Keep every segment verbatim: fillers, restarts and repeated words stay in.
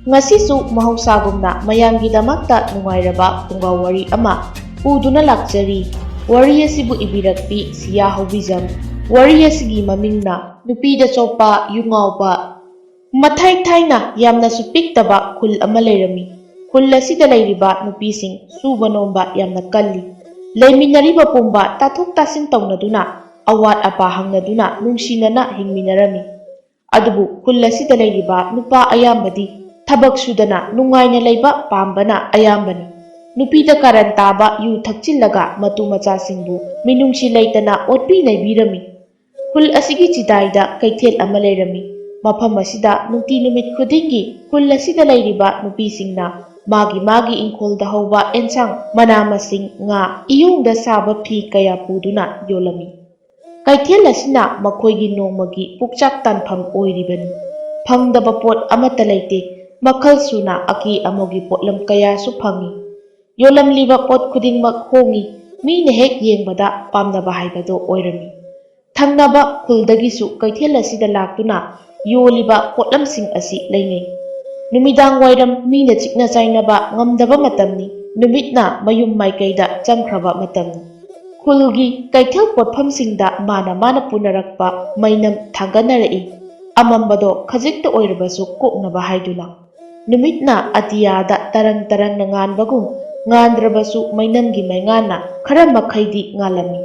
ꯉꯁꯤꯁꯨ ꯃꯍꯧꯁꯥꯒꯨꯝꯅ ꯃꯌꯥꯝꯒꯤꯗꯃꯛꯇ ꯅꯨꯡꯉꯥꯏꯔꯕ ꯐꯨꯡꯒꯥ ꯋꯥꯔꯤ ꯑꯃ ꯄꯨꯗꯨꯅ ꯂꯥꯛꯆꯔꯤ꯫ ꯋꯥꯔꯤ ꯑꯁꯤꯕꯨ ꯏꯕꯤꯔꯛꯄꯤ ꯁꯤꯌꯥ ꯍꯧꯕꯤꯖꯝ꯫ ꯋꯥꯔꯤ ꯑꯁꯤꯒꯤ ꯃꯃꯤꯡꯅ ꯅꯨꯄꯤꯗ ꯆꯣꯞꯄ ꯌꯨꯉꯥꯎꯕ꯫ ꯃꯊꯥꯏ ꯊꯥꯏꯅ ꯌꯥꯝꯅꯁꯨ ꯄꯤꯛꯇꯕ ꯈꯨꯜ ꯑꯃ ꯂꯩꯔꯝꯃꯤ꯫ ꯈꯨꯜ ꯑꯁꯤꯗ ꯂꯩꯔꯤꯕ ꯅꯨꯄꯤꯁꯤꯡ ꯁꯨꯕ ꯅꯣꯝꯕ ꯌꯥꯝꯅ ꯀꯜꯂꯤ꯫ ꯂꯩꯃꯤꯟꯅꯔꯤꯕ ꯄꯨꯝꯕ ꯇꯥꯊꯣꯛ ꯇꯥꯁꯤꯟ ꯇꯧꯅꯗꯨꯅ, ꯑꯋꯥꯠ ꯑꯄꯥ ꯍꯪꯅꯗꯨꯅ ꯅꯨꯡꯁꯤꯅꯅ ꯍꯤꯡꯃꯤꯟꯅꯔꯝꯃꯤ꯫ ꯑꯗꯨꯕꯨ ꯈꯨꯜ ꯑꯁꯤꯗ ꯂꯩꯔꯤꯕ ꯅꯨꯄꯥ ꯑꯌꯥꯝꯕꯗꯤ ꯊꯕꯛ ꯁꯨꯗꯅ ꯅꯨꯡꯉꯥꯏꯅ ꯂꯩꯕ ꯄꯥꯝꯕꯅ ꯑꯌꯥꯝꯕꯅꯤ꯫ ꯅꯨꯄꯤꯗ ꯀꯥꯔꯟ ꯇꯥꯕ ꯌꯨ ꯊꯛꯆꯤꯜꯂꯒ ꯃꯇꯨ ꯃꯆꯥꯁꯤꯡꯕꯨ ꯃꯤꯅꯨꯡꯁꯤ ꯂꯩꯇꯅ ꯑꯣꯠꯄꯤ ꯅꯩꯕꯤꯔꯝꯃꯤ꯫ ꯈꯨꯜ ꯑꯁꯤꯒꯤ ꯆꯤꯗꯥꯏꯗ ꯀꯩꯊꯦꯜ ꯑꯃ ꯂꯩꯔꯝꯃꯤ꯫ ꯃꯐꯝ ꯑꯁꯤꯗ ꯅꯨꯡꯇꯤ ꯅꯨꯃꯤꯠ ꯈꯨꯗꯤꯡꯒꯤ ꯈꯨꯜ ꯑꯁꯤꯗ ꯂꯩꯔꯤꯕ ꯅꯨꯄꯤꯁꯤꯡꯅ ꯃꯥꯒꯤ ꯃꯥꯒꯤ ꯏꯪꯈꯣꯜꯗ ꯍꯧꯕ ꯑꯦꯟꯁꯥꯡ, ꯃꯅꯥ ꯃꯁꯤꯡ, ꯉꯥ, ꯏꯌꯣꯡꯗ ꯁꯥꯕ ꯐꯤ ꯀꯌꯥ ꯄꯨꯗꯨꯅ ꯌꯣꯜꯂꯝꯃꯤ꯫ ꯀꯩꯊꯦꯜ ꯑꯁꯤꯅ ꯃꯈꯣꯏꯒꯤ ꯅꯣꯡꯃꯒꯤ ꯄꯨꯛꯆꯥꯛ ꯇꯥꯟꯐꯝ ꯑꯣꯏꯔꯤꯕꯅꯤ꯫ ꯐꯪꯗꯕ ꯄꯣꯠ ꯑꯃꯠꯇ ꯂꯩꯇꯦ꯫ ꯃꯈꯜ ꯁꯨꯅ ꯑꯀꯦ ꯑꯃꯧꯒꯤ ꯄꯣꯠꯂꯝ ꯀꯌꯥꯁꯨ ꯐꯪꯏ꯫ ꯌꯣꯜꯂꯝꯂꯤꯕ ꯄꯣꯠ ꯈꯨꯗꯤꯡꯃꯛ ꯍꯣꯡꯏ꯫ ꯃꯤꯅ ꯍꯦꯛ ꯌꯦꯡꯕꯗ ꯄꯥꯝꯅꯕ ꯍꯥꯏꯕꯗꯨ ꯑꯣꯏꯔꯝꯃꯤ꯫ ꯊꯪꯅꯕ ꯈꯨꯜꯗꯒꯤꯁꯨ ꯀꯩꯊꯦꯜ ꯑꯁꯤꯗ ꯂꯥꯛꯇꯨꯅ ꯌꯣꯜꯂꯤꯕ ꯄꯣꯠꯂꯝꯁꯤꯡ ꯑꯁꯤ ꯂꯩꯅꯩ꯫ ꯅꯨꯃꯤꯗꯥꯡ ꯋꯥꯏꯔꯝ ꯃꯤꯅ ꯆꯤꯛꯅ ꯆꯥꯏꯅꯕ ꯉꯝꯗꯕ ꯃꯇꯝꯅꯤ꯫ ꯅꯨꯃꯤꯠꯅ ꯃꯌꯨꯝ ꯃꯥꯏꯀꯩꯗ ꯆꯪꯈ꯭ꯔꯕ ꯃꯇꯝꯅꯤ꯫ ꯈꯨꯜꯒꯤ ꯀꯩꯊꯦꯜ ꯄꯣꯠꯐꯝꯁꯤꯡꯗ ꯃꯥꯅ ꯃꯥꯅ ꯄꯨꯅꯔꯛꯄ ꯃꯩꯅꯝ ꯊꯥꯡꯒꯠꯅꯔꯛꯏ꯫ ꯑꯃꯝꯕꯗꯣ ꯈꯖꯤꯛꯇ ꯑꯣꯏꯔꯕꯁꯨ ꯀꯣꯛꯅꯕ ꯍꯥꯏꯗꯨꯅ꯫ ꯅꯨꯃꯤꯠꯅ ꯑꯇꯤꯌꯥꯗ ꯇꯔꯪ ꯇꯔꯪꯅ ꯉꯥꯟꯕꯒꯨꯝ, ꯉꯥꯟꯗ꯭ꯔꯕꯁꯨ ꯃꯩꯅꯝꯒꯤ ꯃꯩꯉꯥꯟꯅ ꯈꯔ ꯃꯈꯩꯗꯤ ꯉꯥꯜꯂꯝꯃꯤ꯫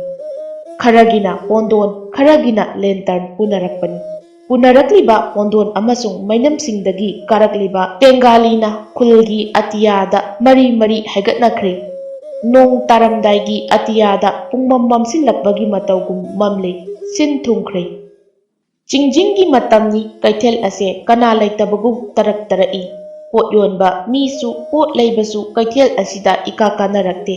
ꯈꯔꯒꯤꯅ ꯄꯣꯟꯗꯣꯟ, ꯈꯔꯒꯤꯅ ꯂꯦꯟꯇꯔꯟ ꯄꯨꯅꯔꯛꯄꯅꯤ꯫ ꯄꯨꯅꯔꯛꯂꯤꯕ ꯄꯣꯟꯗꯣꯟ ꯑꯃꯁꯨꯡ ꯃꯩꯅꯝꯁꯤꯡꯗꯒꯤ ꯀꯥꯔꯛꯂꯤꯕ ꯄꯦꯡꯒꯥꯂꯤꯅ ꯈꯨꯜꯒꯤ ꯑꯇꯤꯌꯥꯗ ꯃꯔꯤ ꯃꯔꯤ ꯍꯥꯏꯒꯠꯅꯈ꯭ꯔꯦ꯫ ꯅꯣꯡ ꯇꯥꯔꯝꯗꯥꯏꯒꯤ ꯑꯇꯤꯌꯥꯗ ꯄꯨꯡꯃꯝ ꯃꯝꯁꯤꯜꯂꯛꯄꯒꯤ ꯃꯇꯧꯒꯨꯝ ꯃꯝꯂꯦ꯫ ꯁꯤꯟ ꯊꯨꯡꯈ꯭ꯔꯦ꯫ ꯆꯤꯡꯖꯤꯡꯒꯤ ꯃꯇꯝꯅꯤ꯫ ꯀꯩꯊꯦꯜ ꯑꯁꯦ ꯀꯅꯥ ꯂꯩꯇꯕꯒꯨꯝ ꯇꯔꯛ ꯇꯔꯛꯏ꯫ ꯄꯣꯠ ꯌꯣꯟꯕ ꯃꯤꯁꯨ, ꯄꯣꯠ ꯂꯩꯕꯁꯨ ꯀꯩꯊꯦꯜ ꯑꯁꯤꯗ ꯏꯀꯥ ꯀꯥꯅꯔꯛꯇꯦ꯫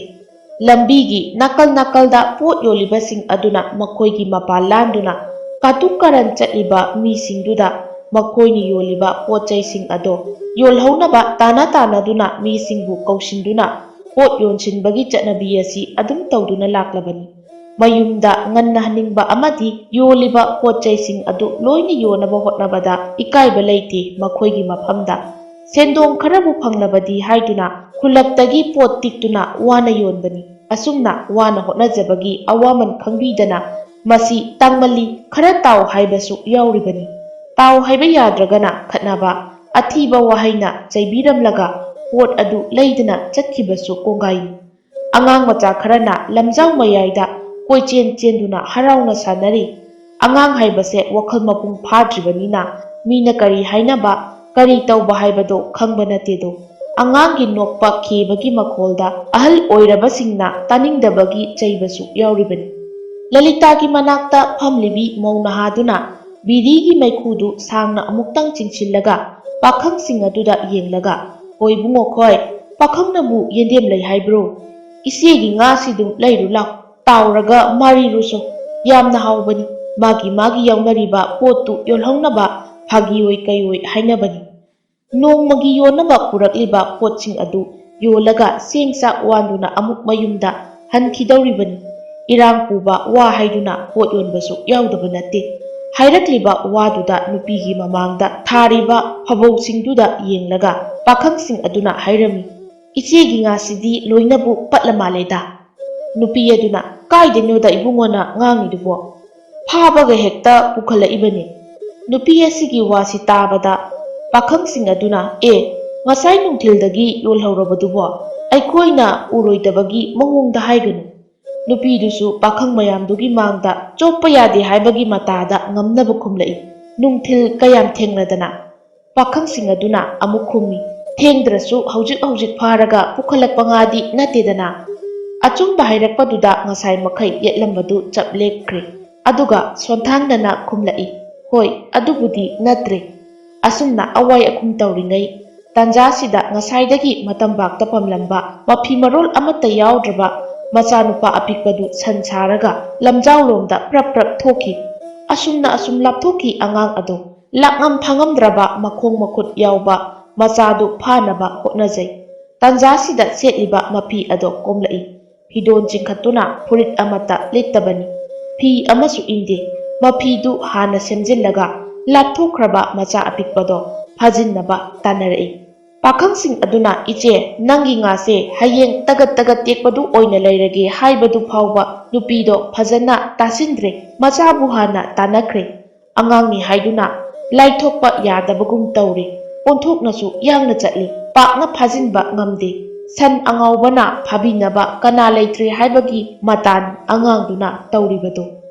ꯂꯝꯕꯤꯒꯤ ꯅꯥꯀꯜ ꯅꯥꯀꯜꯗ ꯄꯣꯠ ꯌꯣꯜꯂꯤꯕꯁꯤꯡ ꯑꯗꯨꯅ ꯃꯈꯣꯏꯒꯤ ꯃꯄꯥ ꯂꯥꯟꯗꯨꯅ ꯀꯥꯇꯨ ꯀꯥꯔꯟ ꯆꯠꯂꯤꯕ ꯃꯤꯁꯤꯡꯗꯨꯗ ꯃꯈꯣꯏꯅ ꯌꯣꯜꯂꯤꯕ ꯄꯣꯠ ꯆꯩꯁꯤꯡ ꯑꯗꯣ ꯌꯣꯜꯍꯧꯅꯕ ꯇꯥꯟꯅ ꯇꯥꯟꯅꯗꯨꯅ ꯃꯤꯁꯤꯡꯕꯨ ꯀꯧꯁꯤꯟꯗꯨꯅ ꯄꯣꯠ ꯌꯣꯟꯁꯤꯟꯕꯒꯤ ꯆꯠꯅꯕꯤ ꯑꯁꯤ ꯑꯗꯨꯝ ꯇꯧꯗꯨꯅ ꯂꯥꯛꯂꯕꯅꯤ꯫ ꯃꯌꯨꯝꯗ ꯉꯟꯅ ꯍꯟꯅꯤꯡꯕ ꯑꯃꯗꯤ ꯌꯣꯜꯂꯤꯕ ꯄꯣꯠ ꯆꯩꯁꯤꯡ ꯑꯗꯨ ꯂꯣꯏꯅ ꯌꯣꯟꯅꯕ ꯍꯣꯠꯅꯕꯗ ꯏꯀꯥꯏꯕ ꯂꯩꯇꯦ꯫ ꯃꯈꯣꯏꯒꯤ ꯃꯐꯝꯗ ꯁꯦꯟꯗꯣꯡ ꯈꯔꯕꯨ ꯐꯪꯂꯕꯗꯤ ꯍꯥꯏꯗꯨꯅ ꯈꯨꯜꯂꯛꯇꯒꯤ ꯄꯣꯠ ꯇꯤꯛꯇꯨꯅ ꯋꯥꯅ ꯌꯣꯟꯕꯅꯤ꯫ ꯑꯁꯨꯝꯅ ꯋꯥꯅ ꯍꯣꯠꯅꯖꯕꯒꯤ ꯑꯋꯥꯃꯟ ꯈꯪꯕꯤꯗꯅ ꯃꯁꯤ ꯇꯥꯡꯃꯜꯂꯤ, ꯈꯔ ꯇꯥꯎ ꯍꯥꯏꯕꯁꯨ ꯌꯥꯎꯔꯤꯕꯅꯤ꯫ ꯇꯥꯎ ꯍꯥꯏꯕ ꯌꯥꯗ꯭ꯔꯒꯅ ꯈꯠꯅꯕ, ꯑꯊꯤꯕ ꯋꯥꯍꯩꯅ ꯆꯩꯕꯤꯔꯝꯂꯒ ꯄꯣꯠ ꯑꯗꯨ ꯂꯩꯗꯅ ꯆꯠꯈꯤꯕꯁꯨ ꯀꯣꯡꯒꯥꯏꯅꯤ꯫ ꯑꯉꯥꯡ ꯃꯆꯥ ꯈꯔꯅ ꯂꯝꯖꯥꯎ ꯃꯌꯥꯏꯗ ꯀꯣꯏꯆꯦꯟ ꯆꯦꯟꯗꯨꯅ ꯍꯔꯥꯎꯅ ꯁꯥꯟꯅꯔꯤ꯫ ꯑꯉꯥꯡ ꯍꯥꯏꯕꯁꯦ ꯋꯥꯈꯜ ꯃꯄꯨꯡ ꯐꯥꯗ꯭ꯔꯤꯕꯅꯤꯅ ꯃꯤꯅ ꯀꯔꯤ ꯍꯥꯏꯅꯕ, ꯀꯔꯤ ꯇꯧꯕ ꯍꯥꯏꯕꯗꯣ ꯈꯪꯕ ꯅꯠꯇꯦꯗꯣ꯫ ꯑꯉꯥꯡꯒꯤ ꯅꯣꯛꯄ ꯈꯦꯕꯒꯤ ꯃꯈꯣꯜꯗ ꯑꯍꯜ ꯑꯣꯏꯔꯕꯁꯤꯡꯅ ꯇꯥꯅꯤꯡꯗꯕꯒꯤ ꯆꯩꯕꯁꯨ ꯌꯥꯎꯔꯤꯕꯅꯤ꯫ ꯂꯂꯤꯇꯥꯒꯤ ꯃꯅꯥꯛꯇ ꯐꯝꯂꯤꯕꯤ ꯃꯧ ꯅꯍꯥꯗꯨꯅ ꯕꯤꯔꯤꯒꯤ ꯃꯩꯈꯨꯗꯨ ꯁꯥꯡꯅ ꯑꯃꯨꯛꯇꯪ ꯆꯤꯡꯁꯤꯜꯂꯒ ꯄꯥꯈꯪꯁꯤꯡ ꯑꯗꯨꯗ ꯌꯦꯡꯂꯒ, "ꯍꯣꯏ ꯏꯕꯨꯡꯉꯣ ꯈꯣꯏ, ꯄꯥꯈꯪꯅꯕꯨ ꯌꯦꯟꯗꯦꯝ ꯂꯩ ꯍꯥꯏꯕ꯭ꯔꯣ? ꯏꯆꯦꯒꯤ ꯉꯥꯁꯤꯗꯨ ꯂꯩꯔꯨ ꯂꯥꯎ, ꯇꯥꯎꯔꯒ ꯃꯥꯔꯤꯔꯨꯁꯨ꯫ ꯌꯥꯝꯅ ꯍꯥꯎꯕꯅꯤ꯫ ꯃꯥꯒꯤ ꯃꯥꯒꯤ ꯌꯥꯎꯅꯔꯤꯕ ꯄꯣꯠꯇꯨ ꯌꯣꯜꯍꯧꯅꯕ ꯐꯥꯒꯤ ꯑꯣꯏ ꯀꯩ ꯑꯣꯏ ꯍꯥꯏꯅꯕꯅꯤ꯫ ꯅꯣꯡꯃꯒꯤ ꯌꯣꯟꯅꯕ ꯄꯨꯔꯛꯂꯤꯕ ꯄꯣꯠꯁꯤꯡ ꯑꯗꯨ ꯌꯣꯜꯂꯒ ꯆꯦꯡ ꯆꯥꯛ ꯋꯥꯟꯗꯨꯅ ꯑꯃꯨꯛ ꯃꯌꯨꯝꯗ ꯍꯟꯈꯤꯗꯧꯔꯤꯕꯅꯤ꯫ ꯏꯔꯥꯡ ꯄꯨꯕ ꯋꯥ ꯍꯥꯏꯗꯨꯅ ꯄꯣꯠ ꯌꯣꯟꯕꯁꯨ ꯌꯥꯎꯗꯕ ꯅꯠꯇꯦ꯫" ꯍꯥꯏꯔꯛꯂꯤꯕ ꯋꯥꯗꯨꯗ ꯅꯨꯄꯤꯒꯤ ꯃꯃꯥꯡꯗ ꯊꯥꯔꯤꯕ ꯐꯕꯧꯁꯤꯡꯗꯨꯗ ꯌꯦꯡꯂꯒ ꯄꯥꯈꯪꯁꯤꯡ ꯑꯗꯨꯅ ꯍꯥꯏꯔꯝꯃꯤ, "ꯏꯆꯦꯒꯤ ꯉꯥꯁꯤꯗꯤ ꯂꯣꯏꯅꯕꯨ ꯄꯠꯂ ꯃꯥꯜꯂꯦꯗ꯫" ꯅꯨꯄꯤ ꯑꯗꯨꯅ, "ꯀꯥꯏꯗꯩꯅꯣꯗ ꯏꯕꯨꯡꯉꯣꯅ ꯉꯥꯡꯉꯤꯗꯨꯕꯣ? ꯐꯥꯕꯒ ꯍꯦꯛꯇ ꯄꯨꯈꯠꯂꯛꯏꯕꯅꯤ꯫" ꯅꯨꯄꯤ ꯑꯁꯤꯒꯤ ꯋꯥꯁꯤ ꯇꯥꯕꯗ ꯄꯥꯈꯪꯁꯤꯡ ꯑꯗꯨꯅ, "ꯑꯦ, ꯉꯁꯥꯏ ꯅꯨꯡꯊꯤꯜꯗꯒꯤ ꯌꯣꯜꯍꯧꯔꯕꯗꯨꯕꯣ? ꯑꯩꯈꯣꯏꯅ ꯎꯔꯣꯏꯗꯕꯒꯤ ꯃꯑꯣꯡꯗ ꯍꯥꯏꯒꯅꯨ꯫" ꯅꯨꯄꯤꯗꯨꯁꯨ ꯄꯥꯈꯪ ꯃꯌꯥꯝꯗꯨꯒꯤ ꯃꯥꯡꯗ ꯆꯣꯞꯄ ꯌꯥꯗꯦ ꯍꯥꯏꯕꯒꯤ ꯃꯇꯥꯗ ꯉꯝꯅꯕ ꯈꯨꯝꯂꯛꯏ, "ꯅꯨꯡꯊꯤꯜ ꯀꯌꯥꯝ ꯊꯦꯡꯂꯗꯅ?" ꯄꯥꯈꯪꯁꯤꯡ ꯑꯗꯨꯅ ꯑꯃꯨꯛ ꯈꯨꯝꯃꯤ, "ꯊꯦꯡꯗ꯭ꯔꯁꯨ ꯍꯧꯖꯤꯛ ꯍꯧꯖꯤꯛ ꯐꯥꯔꯒ ꯄꯨꯈꯠꯂꯛꯄ ꯉꯥꯗꯤ ꯅꯠꯇꯦꯗꯅ꯫" ꯑꯆꯨꯝꯕ ꯍꯥꯏꯔꯛꯄꯗꯨꯗ ꯉꯁꯥꯏ ꯃꯈꯩ ꯌꯦꯠꯂꯝꯕꯗꯨ ꯆꯞ ꯂꯦꯞꯈ꯭ꯔꯦ꯫ ꯑꯗꯨꯒ ꯁꯣꯟꯊꯥꯡꯗꯅ ꯈꯨꯝꯂꯛꯏ, "ꯍꯣꯏ, ꯑꯗꯨꯕꯨꯗꯤ ꯅꯠꯇ꯭ꯔꯦ꯫" ꯑꯁꯨꯝꯅ ꯑꯋꯥꯏ ꯑꯈꯨꯝ ꯇꯧꯔꯤꯉꯩ ꯇꯥꯟꯖꯥꯁꯤꯗ ꯉꯁꯥꯏꯗꯒꯤ ꯃꯇꯝꯕꯥꯛꯇ ꯄꯝꯂꯝꯕ ꯃꯐꯤ ꯃꯔꯣꯜ ꯑꯃꯠꯇ ꯌꯥꯎꯗ꯭ꯔꯕ ꯃꯆꯥꯅꯨꯄꯥ ꯑꯄꯤꯛꯄꯗꯨ ꯁꯟ ꯁꯥꯔꯒ ꯂꯝꯖꯥꯎꯂꯣꯝꯗ ꯄ꯭ꯔꯞ ꯄ꯭ꯔꯞ ꯊꯣꯛꯈꯤ꯫ ꯑꯁꯨꯝꯅ ꯑꯁꯨꯝ ꯂꯥꯞꯊꯣꯛꯈꯤ ꯑꯉꯥꯡ ꯑꯗꯣ꯫ ꯂꯥꯛꯉꯝ ꯐꯥꯉꯝꯗ꯭ꯔꯕ ꯃꯈꯣꯡ ꯃꯈꯨꯠ ꯌꯥꯎꯕ ꯃꯆꯥꯗꯨ ꯐꯥꯅꯕ ꯍꯣꯠꯅꯖꯩ꯫ ꯇꯥꯟꯖꯥꯁꯤꯗ ꯁꯦꯠꯂꯤꯕ ꯃꯐꯤ ꯑꯗꯣ ꯀꯣꯝꯂꯛꯏ꯫ ꯐꯤꯗꯣꯟ ꯆꯤꯡꯈꯠꯇꯨꯅ ꯐꯨꯔꯤꯠ ꯑꯃꯠꯇ ꯂꯤꯠꯇꯕꯅꯤ꯫ ꯐꯤ ꯑꯃꯁꯨ ꯏꯟꯗꯦ꯫ ꯃꯐꯤꯗꯨ ꯍꯥꯟꯅ ꯁꯦꯝꯖꯤꯜꯂꯒ ꯂꯥꯞꯊꯣꯛꯈ꯭ꯔꯕ ꯃꯆꯥ ꯑꯄꯤꯛꯄꯗꯣ ꯐꯥꯖꯤꯟꯅꯕ ꯇꯥꯟꯅꯔꯛꯏ꯫ ꯄꯥꯈꯪꯁꯤꯡ ꯑꯗꯨꯅ, "ꯏꯆꯦ, ꯅꯪꯒꯤ ꯉꯥꯁꯦ ꯍꯌꯦꯡ ꯇꯒꯠ ꯇꯒꯠ ꯇꯦꯛꯄꯗꯨ ꯑꯣꯏꯅ ꯂꯩꯔꯒꯦ" ꯍꯥꯏꯕꯗꯨ ꯐꯥꯎꯕ ꯅꯨꯄꯤꯗꯣ ꯐꯖꯅ ꯇꯥꯁꯤꯟꯗ꯭ꯔꯦ꯫ ꯃꯆꯥꯕꯨ ꯍꯥꯟꯅ ꯇꯥꯟꯅꯈ꯭ꯔꯦ꯫ ꯑꯉꯥꯡꯅꯤ ꯍꯥꯏꯗꯨꯅ ꯂꯥꯏꯊꯣꯛꯄ ꯌꯥꯗꯕꯒꯨꯝ ꯇꯧꯔꯦ꯫ ꯑꯣꯟꯊꯣꯛꯅꯁꯨ ꯌꯥꯡꯅ ꯆꯠꯂꯤ꯫ ꯄꯥꯛꯅ ꯐꯥꯖꯤꯟꯕ ꯉꯝꯗꯦ꯫ ꯁꯟ ꯑꯉꯥꯎꯕꯅ ꯐꯥꯕꯤꯅꯕ ꯀꯅꯥ ꯂꯩꯇ꯭ꯔꯦ ꯍꯥꯏꯕꯒꯤ ꯃꯇꯥꯟ ꯑꯉꯥꯡꯗꯨꯅ ꯇꯧꯔꯤꯕꯗꯨ꯫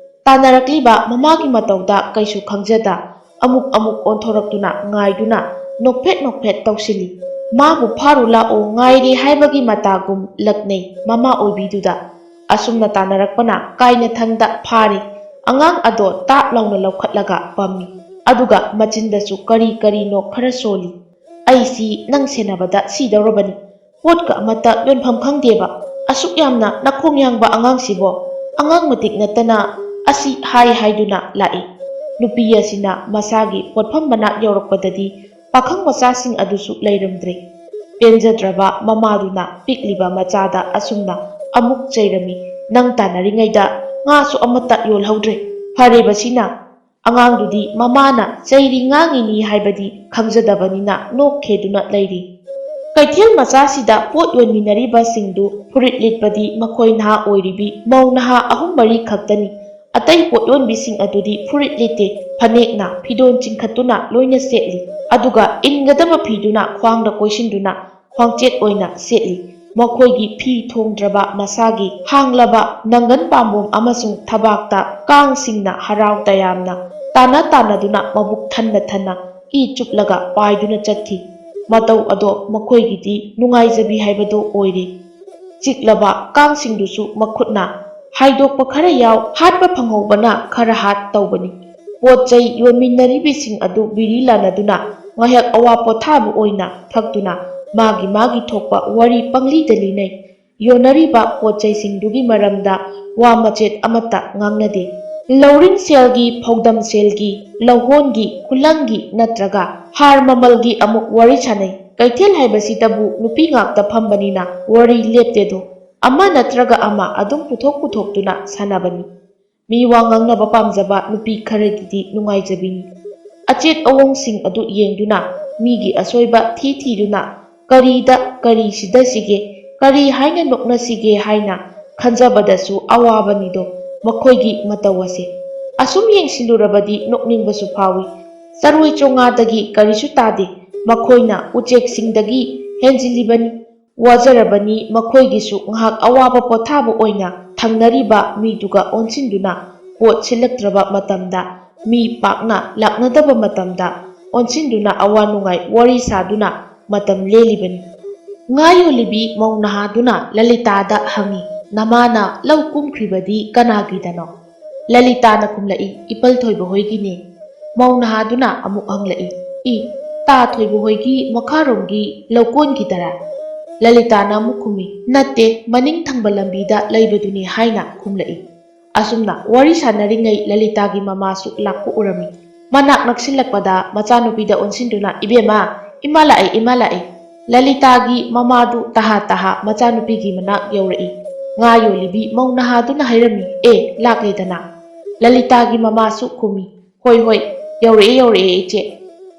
ꯇꯥꯟꯅꯔꯛꯂꯤꯕ ꯃꯃꯥꯒꯤ ꯃꯇꯧꯗ ꯀꯩꯁꯨ ꯈꯪꯖꯗ ꯑꯃꯨꯛ ꯑꯃꯨꯛ ꯑꯣꯟꯊꯣꯔꯛꯇꯨꯅ ꯉꯥꯏꯗꯨꯅ ꯅꯣꯛꯐꯦꯠ ꯅꯣꯛꯐꯦꯠ ꯇꯧꯁꯤꯜꯂꯤ꯫ ꯃꯥꯕꯨ ꯐꯥꯔꯨ ꯂꯥꯛꯑꯣ ꯉꯥꯏꯔꯦ ꯍꯥꯏꯕꯒꯤ ꯃꯇꯥꯒꯨꯝ ꯂꯛꯅꯩ ꯃꯃꯥ ꯑꯣꯏꯕꯤꯗꯨꯗ꯫ ꯑꯁꯨꯝꯅ ꯇꯥꯟꯅꯔꯛꯄꯅ ꯀꯥꯏꯅꯊꯪꯗ ꯐꯥꯔꯦ꯫ ꯑꯉꯥꯡ ꯑꯗꯣ ꯇꯥꯞ ꯂꯥꯎꯅ ꯂꯧꯈꯠꯂꯒ ꯄꯝꯃꯤ꯫ ꯑꯗꯨꯒ ꯃꯆꯤꯟꯗꯁꯨ ꯀꯔꯤ ꯀꯔꯤꯅꯣ ꯈꯔ ꯁꯣꯜꯂꯤ꯫ "ꯑꯩꯁꯤ ꯅꯪ ꯁꯦꯟꯅꯕꯗ ꯁꯤꯗꯧꯔꯕꯅꯤ꯫ ꯄꯣꯠꯀ ꯑꯃꯠꯇ ꯌꯣꯟꯐꯝ ꯈꯪꯗꯦꯕ꯫ ꯑꯁꯨꯛ ꯌꯥꯝꯅ ꯅꯈꯣꯡ ꯌꯥꯡꯕ ꯑꯉꯥꯡꯁꯤꯕꯣ꯫ ꯑꯉꯥꯡ ꯃꯇꯤꯛ ꯅꯠꯇꯅ ꯑꯁꯤ ꯍꯥꯏ ꯍꯥꯏꯗꯨꯅ ꯂꯥꯛꯏ"꯫ ꯅꯨꯄꯤ ꯑꯁꯤꯅ ꯃꯁꯥꯒꯤ ꯄꯣꯠꯐꯝ ꯃꯅꯥꯛ ꯌꯧꯔꯛꯄꯗꯗꯤ ꯄꯥꯈꯪ ꯃꯆꯥꯁꯤꯡ ꯑꯗꯨꯁꯨ ꯂꯩꯔꯝꯗ꯭ꯔꯦ꯫ ꯄꯦꯟꯖꯗ꯭ꯔꯕ ꯃꯃꯥꯗꯨꯅ ꯄꯤꯛꯂꯤꯕ ꯃꯆꯥꯗ ꯑꯁꯨꯝꯅ ꯑꯃꯨꯛ ꯆꯩꯔꯝꯃꯤ, "ꯅꯪ ꯇꯥꯟꯅꯔꯤꯉꯩꯗ ꯉꯥꯁꯨ ꯑꯃꯠꯇ ꯌꯣꯜꯍꯧꯗ꯭ꯔꯦ꯫ ꯐꯔꯦꯕꯁꯤꯅ"꯫ ꯑꯉꯥꯡꯗꯨꯗꯤ ꯃꯃꯥꯅ ꯆꯩꯔꯤ ꯉꯥꯡꯉꯤꯅꯤ ꯍꯥꯏꯕꯗꯤ ꯈꯪꯖꯗꯕꯅꯤꯅ ꯅꯣꯛꯈꯦꯗꯨꯅ ꯂꯩꯔꯤ꯫ ꯀꯩꯊꯦꯜ ꯃꯆꯥꯁꯤꯗ ꯄꯣꯠ ꯌꯣꯟꯃꯤꯟꯅꯔꯤꯕꯁꯤꯡꯗꯨ ꯐꯨꯔꯤꯠ ꯂꯤꯠꯄꯗꯤ ꯃꯈꯣꯏ ꯅꯍꯥ ꯑꯣꯏꯔꯤꯕꯤ ꯃꯧ ꯅꯍꯥ ꯑꯍꯨꯝ ꯃꯔꯤ ꯈꯛꯇꯅꯤ꯫ ꯑꯇꯩ ꯄꯣꯠ ꯌꯣꯟꯕꯤꯁꯤꯡ ꯑꯗꯨꯗꯤ ꯐꯨꯔꯤꯠ ꯂꯤꯠꯇꯦ, ꯐꯅꯦꯛꯅ ꯐꯤꯗꯣꯟ ꯆꯤꯡꯈꯠꯇꯨꯅ ꯂꯣꯏꯅ ꯁꯦꯠꯂꯤ꯫ ꯑꯗꯨꯒ ꯏꯟꯒꯗꯕ ꯐꯤꯗꯨꯅ ꯈ꯭ꯋꯥꯡꯗ ꯀꯣꯏꯁꯤꯟꯗꯨꯅ ꯈ꯭ꯋꯥꯡꯆꯦꯠ ꯑꯣꯏꯅ ꯁꯦꯠꯂꯤ꯫ ꯃꯈꯣꯏꯒꯤ ꯐꯤ ꯊꯣꯡꯗ꯭ꯔꯕ ꯃꯁꯥꯒꯤ ꯍꯥꯡꯂꯕ ꯅꯪꯒꯟ ꯄꯥꯝꯕꯣꯝ ꯑꯃꯁꯨꯡ ꯊꯕꯥꯛꯇ ꯀꯥꯡꯁꯤꯡꯅ ꯍꯔꯥꯎ ꯇꯌꯥꯝꯅ ꯇꯥꯟꯅ ꯇꯥꯟꯅꯗꯨꯅ ꯃꯕꯨꯛ ꯊꯟꯅ ꯊꯟꯅ ꯏ ꯆꯨꯞꯂꯒ ꯄꯥꯏꯗꯨꯅ ꯆꯠꯈꯤ꯫ ꯃꯇꯧ ꯑꯗꯣ ꯃꯈꯣꯏꯒꯤꯗꯤ ꯅꯨꯡꯉꯥꯏꯖꯕꯤ ꯍꯥꯏꯕꯗꯨ ꯑꯣꯏꯔꯦ꯫ ꯆꯤꯛꯂꯕ ꯀꯥꯡꯁꯤꯡꯗꯨꯁꯨ ꯃꯈꯨꯠꯅ ꯍꯥꯏꯗꯣꯛꯄ ꯈꯔ ꯌꯥꯎ, ꯍꯥꯠꯄ ꯐꯪꯍꯧꯕꯅ ꯈꯔ ꯍꯥꯠ ꯇꯧꯕꯅꯤ꯫ ꯄꯣꯠ ꯆꯩ ꯌꯣꯟꯃꯤꯟꯅꯔꯤꯕꯁꯤꯡ ꯑꯗꯨ ꯕꯤꯔꯤ ꯂꯥꯟꯅꯗꯨꯅ ꯉꯥꯏꯍꯥꯛ ꯑꯋꯥ ꯄꯣꯊꯥꯕ ꯑꯣꯏꯅ ꯊꯛꯇꯨꯅ ꯃꯥꯒꯤ ꯃꯥꯒꯤ ꯊꯣꯛꯄ ꯋꯥꯔꯤ ꯄꯪꯂꯤꯗ ꯂꯤꯅꯩ꯫ ꯌꯣꯟꯅꯔꯤꯕ ꯄꯣꯠ ꯆꯩꯁꯤꯡꯗꯨꯒꯤ ꯃꯔꯝꯗ ꯋꯥ ꯃꯆꯦꯠ ꯑꯃꯠꯇ ꯉꯥꯡꯅꯗꯦ꯫ ꯂꯧꯔꯤꯡ ꯁꯦꯜꯒꯤ, ꯐꯧꯗꯝ ꯁꯦꯜꯒꯤ, ꯂꯧꯍꯣꯟꯒꯤ, ꯈꯨꯂꯪꯒꯤ ꯅꯠꯇ꯭ꯔꯒ ꯍꯥꯔ ꯃꯃꯜꯒꯤ ꯑꯃꯨꯛ ꯋꯥꯔꯤ ꯁꯥꯅꯩ꯫ ꯀꯩꯊꯦꯜ ꯍꯥꯏꯕꯁꯤꯗꯕꯨ ꯅꯨꯄꯤ ꯉꯥꯛꯇ ꯐꯝꯕꯅꯤꯅ ꯋꯥꯔꯤ ꯂꯦꯞꯇꯦꯗꯣ꯫ ꯑꯃ ꯅꯠꯇ꯭ꯔꯒ ꯑꯃ ꯑꯗꯨꯝ ꯄꯨꯊꯣꯛ ꯄꯨꯊꯣꯛꯇꯨꯅ ꯁꯥꯟꯅꯕꯅꯤ꯫ ꯃꯤ ꯋꯥ ꯉꯥꯡꯅꯕ ꯄꯥꯝꯖꯕ ꯅꯨꯄꯤ ꯈꯔꯒꯤꯗꯤ ꯅꯨꯡꯉꯥꯏꯖꯕꯤꯅꯤ꯫ ꯑꯆꯦꯠ ꯑꯋꯣꯡꯁꯤꯡ ꯑꯗꯨ ꯌꯦꯡꯗꯨꯅ ꯃꯤꯒꯤ ꯑꯁꯣꯏꯕ ꯊꯤ ꯊꯤꯗꯨꯅ ꯀꯔꯤꯗ ꯀꯔꯤ ꯁꯤꯗꯁꯤꯒꯦ, ꯀꯔꯤ ꯍꯥꯏꯅ ꯅꯣꯛꯅꯁꯤꯒꯦ ꯍꯥꯏꯅ ꯈꯟꯖꯕꯗꯁꯨ ꯑꯋꯥꯕꯅꯤꯗꯣ ꯃꯈꯣꯏꯒꯤ ꯃꯇꯧ ꯑꯁꯦ꯫ ꯑꯁꯨꯝ ꯌꯦꯡꯁꯤꯜꯂꯨꯔꯕꯗꯤ ꯅꯣꯛꯅꯤꯡꯕꯁꯨ ꯐꯥꯎꯏ꯫ ꯆꯔꯣꯏ ꯆꯣꯉꯥꯗꯒꯤ ꯀꯔꯤꯁꯨ ꯇꯥꯗꯦ꯫ ꯃꯈꯣꯏꯅ ꯎꯆꯦꯛꯁꯤꯡꯗꯒꯤ ꯍꯦꯟꯖꯤꯜꯂꯤꯕꯅꯤ꯫ ꯋꯥꯖꯔꯕꯅꯤ ꯃꯈꯣꯏꯒꯤꯁꯨ ꯉꯥꯏꯍꯥꯛ ꯑꯋꯥꯕ ꯄꯣꯊꯥꯕ ꯑꯣꯏꯅ ꯊꯪꯅꯔꯤꯕ ꯃꯤꯗꯨꯒ ꯑꯣꯟꯁꯤꯟꯗꯨꯅ ꯄꯣꯠ ꯁꯤꯜꯂꯛꯇ꯭ꯔꯕ ꯃꯇꯝꯗ, ꯃꯤ ꯄꯥꯛꯅ ꯂꯥꯛꯅꯗꯕ ꯃꯇꯝꯗ ꯑꯣꯟꯁꯤꯟꯗꯨꯅ ꯑꯋꯥ ꯅꯨꯡꯉꯥꯏ ꯋꯥꯔꯤ ꯁꯥꯗꯨꯅ ꯃꯇꯝ ꯂꯦꯜꯂꯤꯕꯅꯤ꯫ ꯉꯥ ꯌꯣꯜꯂꯤꯕꯤ ꯃꯧ ꯅꯍꯥꯗꯨꯅ ꯂꯂꯤꯇꯥꯗ ꯍꯪꯉꯤ, "ꯅꯃꯥꯅ ꯂꯧ ꯀꯨꯝꯈ꯭ꯔꯤꯕꯗꯤ ꯀꯅꯥꯒꯤꯗꯅꯣ?" ꯂꯂꯤꯇꯥꯅ ꯈꯨꯝꯂꯛꯏ, "ꯏꯄꯜ ꯊꯣꯏꯕ ꯍꯣꯏꯒꯤꯅꯦ꯫" ꯃꯧ ꯅꯍꯥꯗꯨꯅ ꯑꯃꯨꯛ ꯍꯪꯂꯛꯏ, "ꯏ, ꯇꯥ ꯊꯣꯏꯕ ꯍꯣꯏꯒꯤ ꯃꯈꯥꯔꯣꯝꯒꯤ ꯂꯧꯀꯣꯟꯒꯤꯗꯔꯥ?" ꯂꯂꯤꯇꯥꯅ ꯑꯃꯨꯛ ꯈꯨꯝꯃꯤ, "ꯅꯠꯇꯦ, ꯃꯅꯤꯡ ꯊꯪꯕ ꯂꯝꯕꯤꯗ ꯂꯩꯕꯗꯨꯅꯤ" ꯍꯥꯏꯅ ꯈꯨꯝꯂꯛꯏ꯫ ꯑꯁꯨꯝꯅ ꯋꯥꯔꯤ ꯁꯥꯟꯅꯔꯤꯉꯩ ꯂꯂꯤꯇꯥꯒꯤ ꯃꯃꯥꯁꯨ ꯂꯥꯛꯄ ꯎꯔꯝꯃꯤ꯫ ꯃꯅꯥꯛ ꯅꯛꯁꯤꯜꯂꯛꯄꯗ ꯃꯆꯥꯅꯨꯄꯤꯗ ꯑꯣꯟꯁꯤꯟꯗꯨꯅ, "ꯏꯕꯦꯝꯃ, ꯏꯃꯥ ꯂꯥꯛꯑꯦ, ꯏꯃꯥ ꯂꯥꯛꯑꯦ!" ꯂꯂꯤꯇꯥꯒꯤ ꯃꯃꯥꯗꯨ ꯇꯍꯥ ꯇꯍꯥ ꯃꯆꯥꯅꯨꯄꯤꯒꯤ ꯃꯅꯥꯛ ꯌꯧꯔꯛꯏ꯫ ꯉꯥ ꯌꯣꯜꯂꯤꯕꯤ ꯃꯧ ꯅꯍꯥꯗꯨꯅ ꯍꯥꯏꯔꯝꯃꯤ, "ꯑꯦ, ꯂꯥꯛꯂꯦꯗꯅ!" ꯂꯂꯤꯇꯥꯒꯤ ꯃꯃꯥꯁꯨ ꯈꯨꯝꯃꯤ, "ꯍꯣꯏ, ꯍꯣꯏ, ꯌꯧꯔꯛꯑꯦ, ꯌꯧꯔꯛꯑꯦ, ꯏꯆꯦ꯫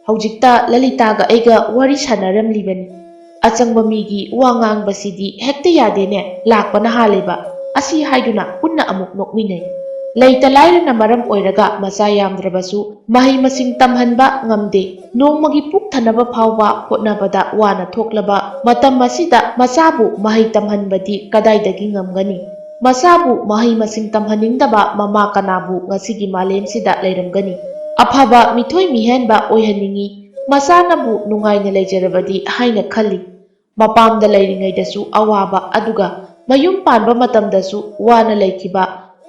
ꯍꯧꯖꯤꯛꯇ ꯂꯂꯤꯇꯥꯒ ꯑꯩꯒ ꯋꯥꯔꯤ ꯁꯥꯟꯅꯔꯝꯂꯤꯕꯅꯤ꯫ ꯑꯆꯪꯕ ꯃꯤꯒꯤ ꯋꯥ ꯉꯥꯡꯕꯁꯤꯗꯤ ꯍꯦꯛꯇ ꯌꯥꯗꯦꯅꯦ, ꯂꯥꯛꯄꯅ ꯍꯥꯜꯂꯦꯕ꯫" ꯑꯁꯤ ꯍꯥꯏꯗꯨꯅ ꯄꯨꯟꯅ ꯑꯃꯨꯛ ꯅꯣꯛꯃꯤꯟꯅꯩ꯫ ꯂꯩꯇ ꯂꯥꯏꯔꯅ ꯃꯔꯝ ꯑꯣꯏꯔꯒ ꯃꯆꯥ ꯌꯥꯝꯗ꯭ꯔꯕꯁꯨ ꯃꯍꯩ ꯃꯁꯤꯡ ꯇꯝꯍꯟꯕ ꯉꯝꯗꯦ꯫ ꯅꯣꯡꯃꯒꯤ ꯄꯨꯛ ꯊꯟꯅꯕ ꯐꯥꯎꯕ ꯍꯣꯠꯅꯕꯗ ꯋꯥꯅ ꯊꯣꯛꯂꯕ ꯃꯇꯝ ꯑꯁꯤꯗ ꯃꯆꯥꯕꯨ ꯃꯍꯩ ꯇꯝꯍꯟꯕꯗꯤ ꯀꯗꯥꯏꯗꯒꯤ ꯉꯝꯒꯅꯤ? ꯃꯆꯥꯕꯨ ꯃꯍꯩ ꯃꯁꯤꯡ ꯇꯝꯍꯟꯅꯤꯡꯗꯕ ꯃꯃꯥ ꯀꯅꯥꯕꯨ ꯉꯁꯤꯒꯤ ꯃꯥꯂꯦꯝꯁꯤꯗ ꯂꯩꯔꯝꯒꯅꯤ? ꯑꯐꯕ ꯃꯤꯊꯣꯏ ꯃꯤꯍꯦꯟꯕ ꯑꯣꯏꯍꯟꯅꯤꯡꯏ, ꯃꯆꯥꯅꯕꯨ ꯅꯨꯡꯉꯥꯏꯅ ꯂꯩꯖꯔꯕꯗꯤ ꯍꯥꯏꯅ ꯈꯜꯂꯤ꯫ ꯃꯄꯥꯝꯗ ꯂꯩꯔꯤꯉꯩꯗꯁꯨ ꯑꯋꯥꯕ, ꯑꯗꯨꯒ ꯃꯌꯨꯝ ꯄꯥꯟꯕ ꯃꯇꯝꯗꯁꯨ ꯋꯥꯅ ꯂꯩꯈꯤꯕ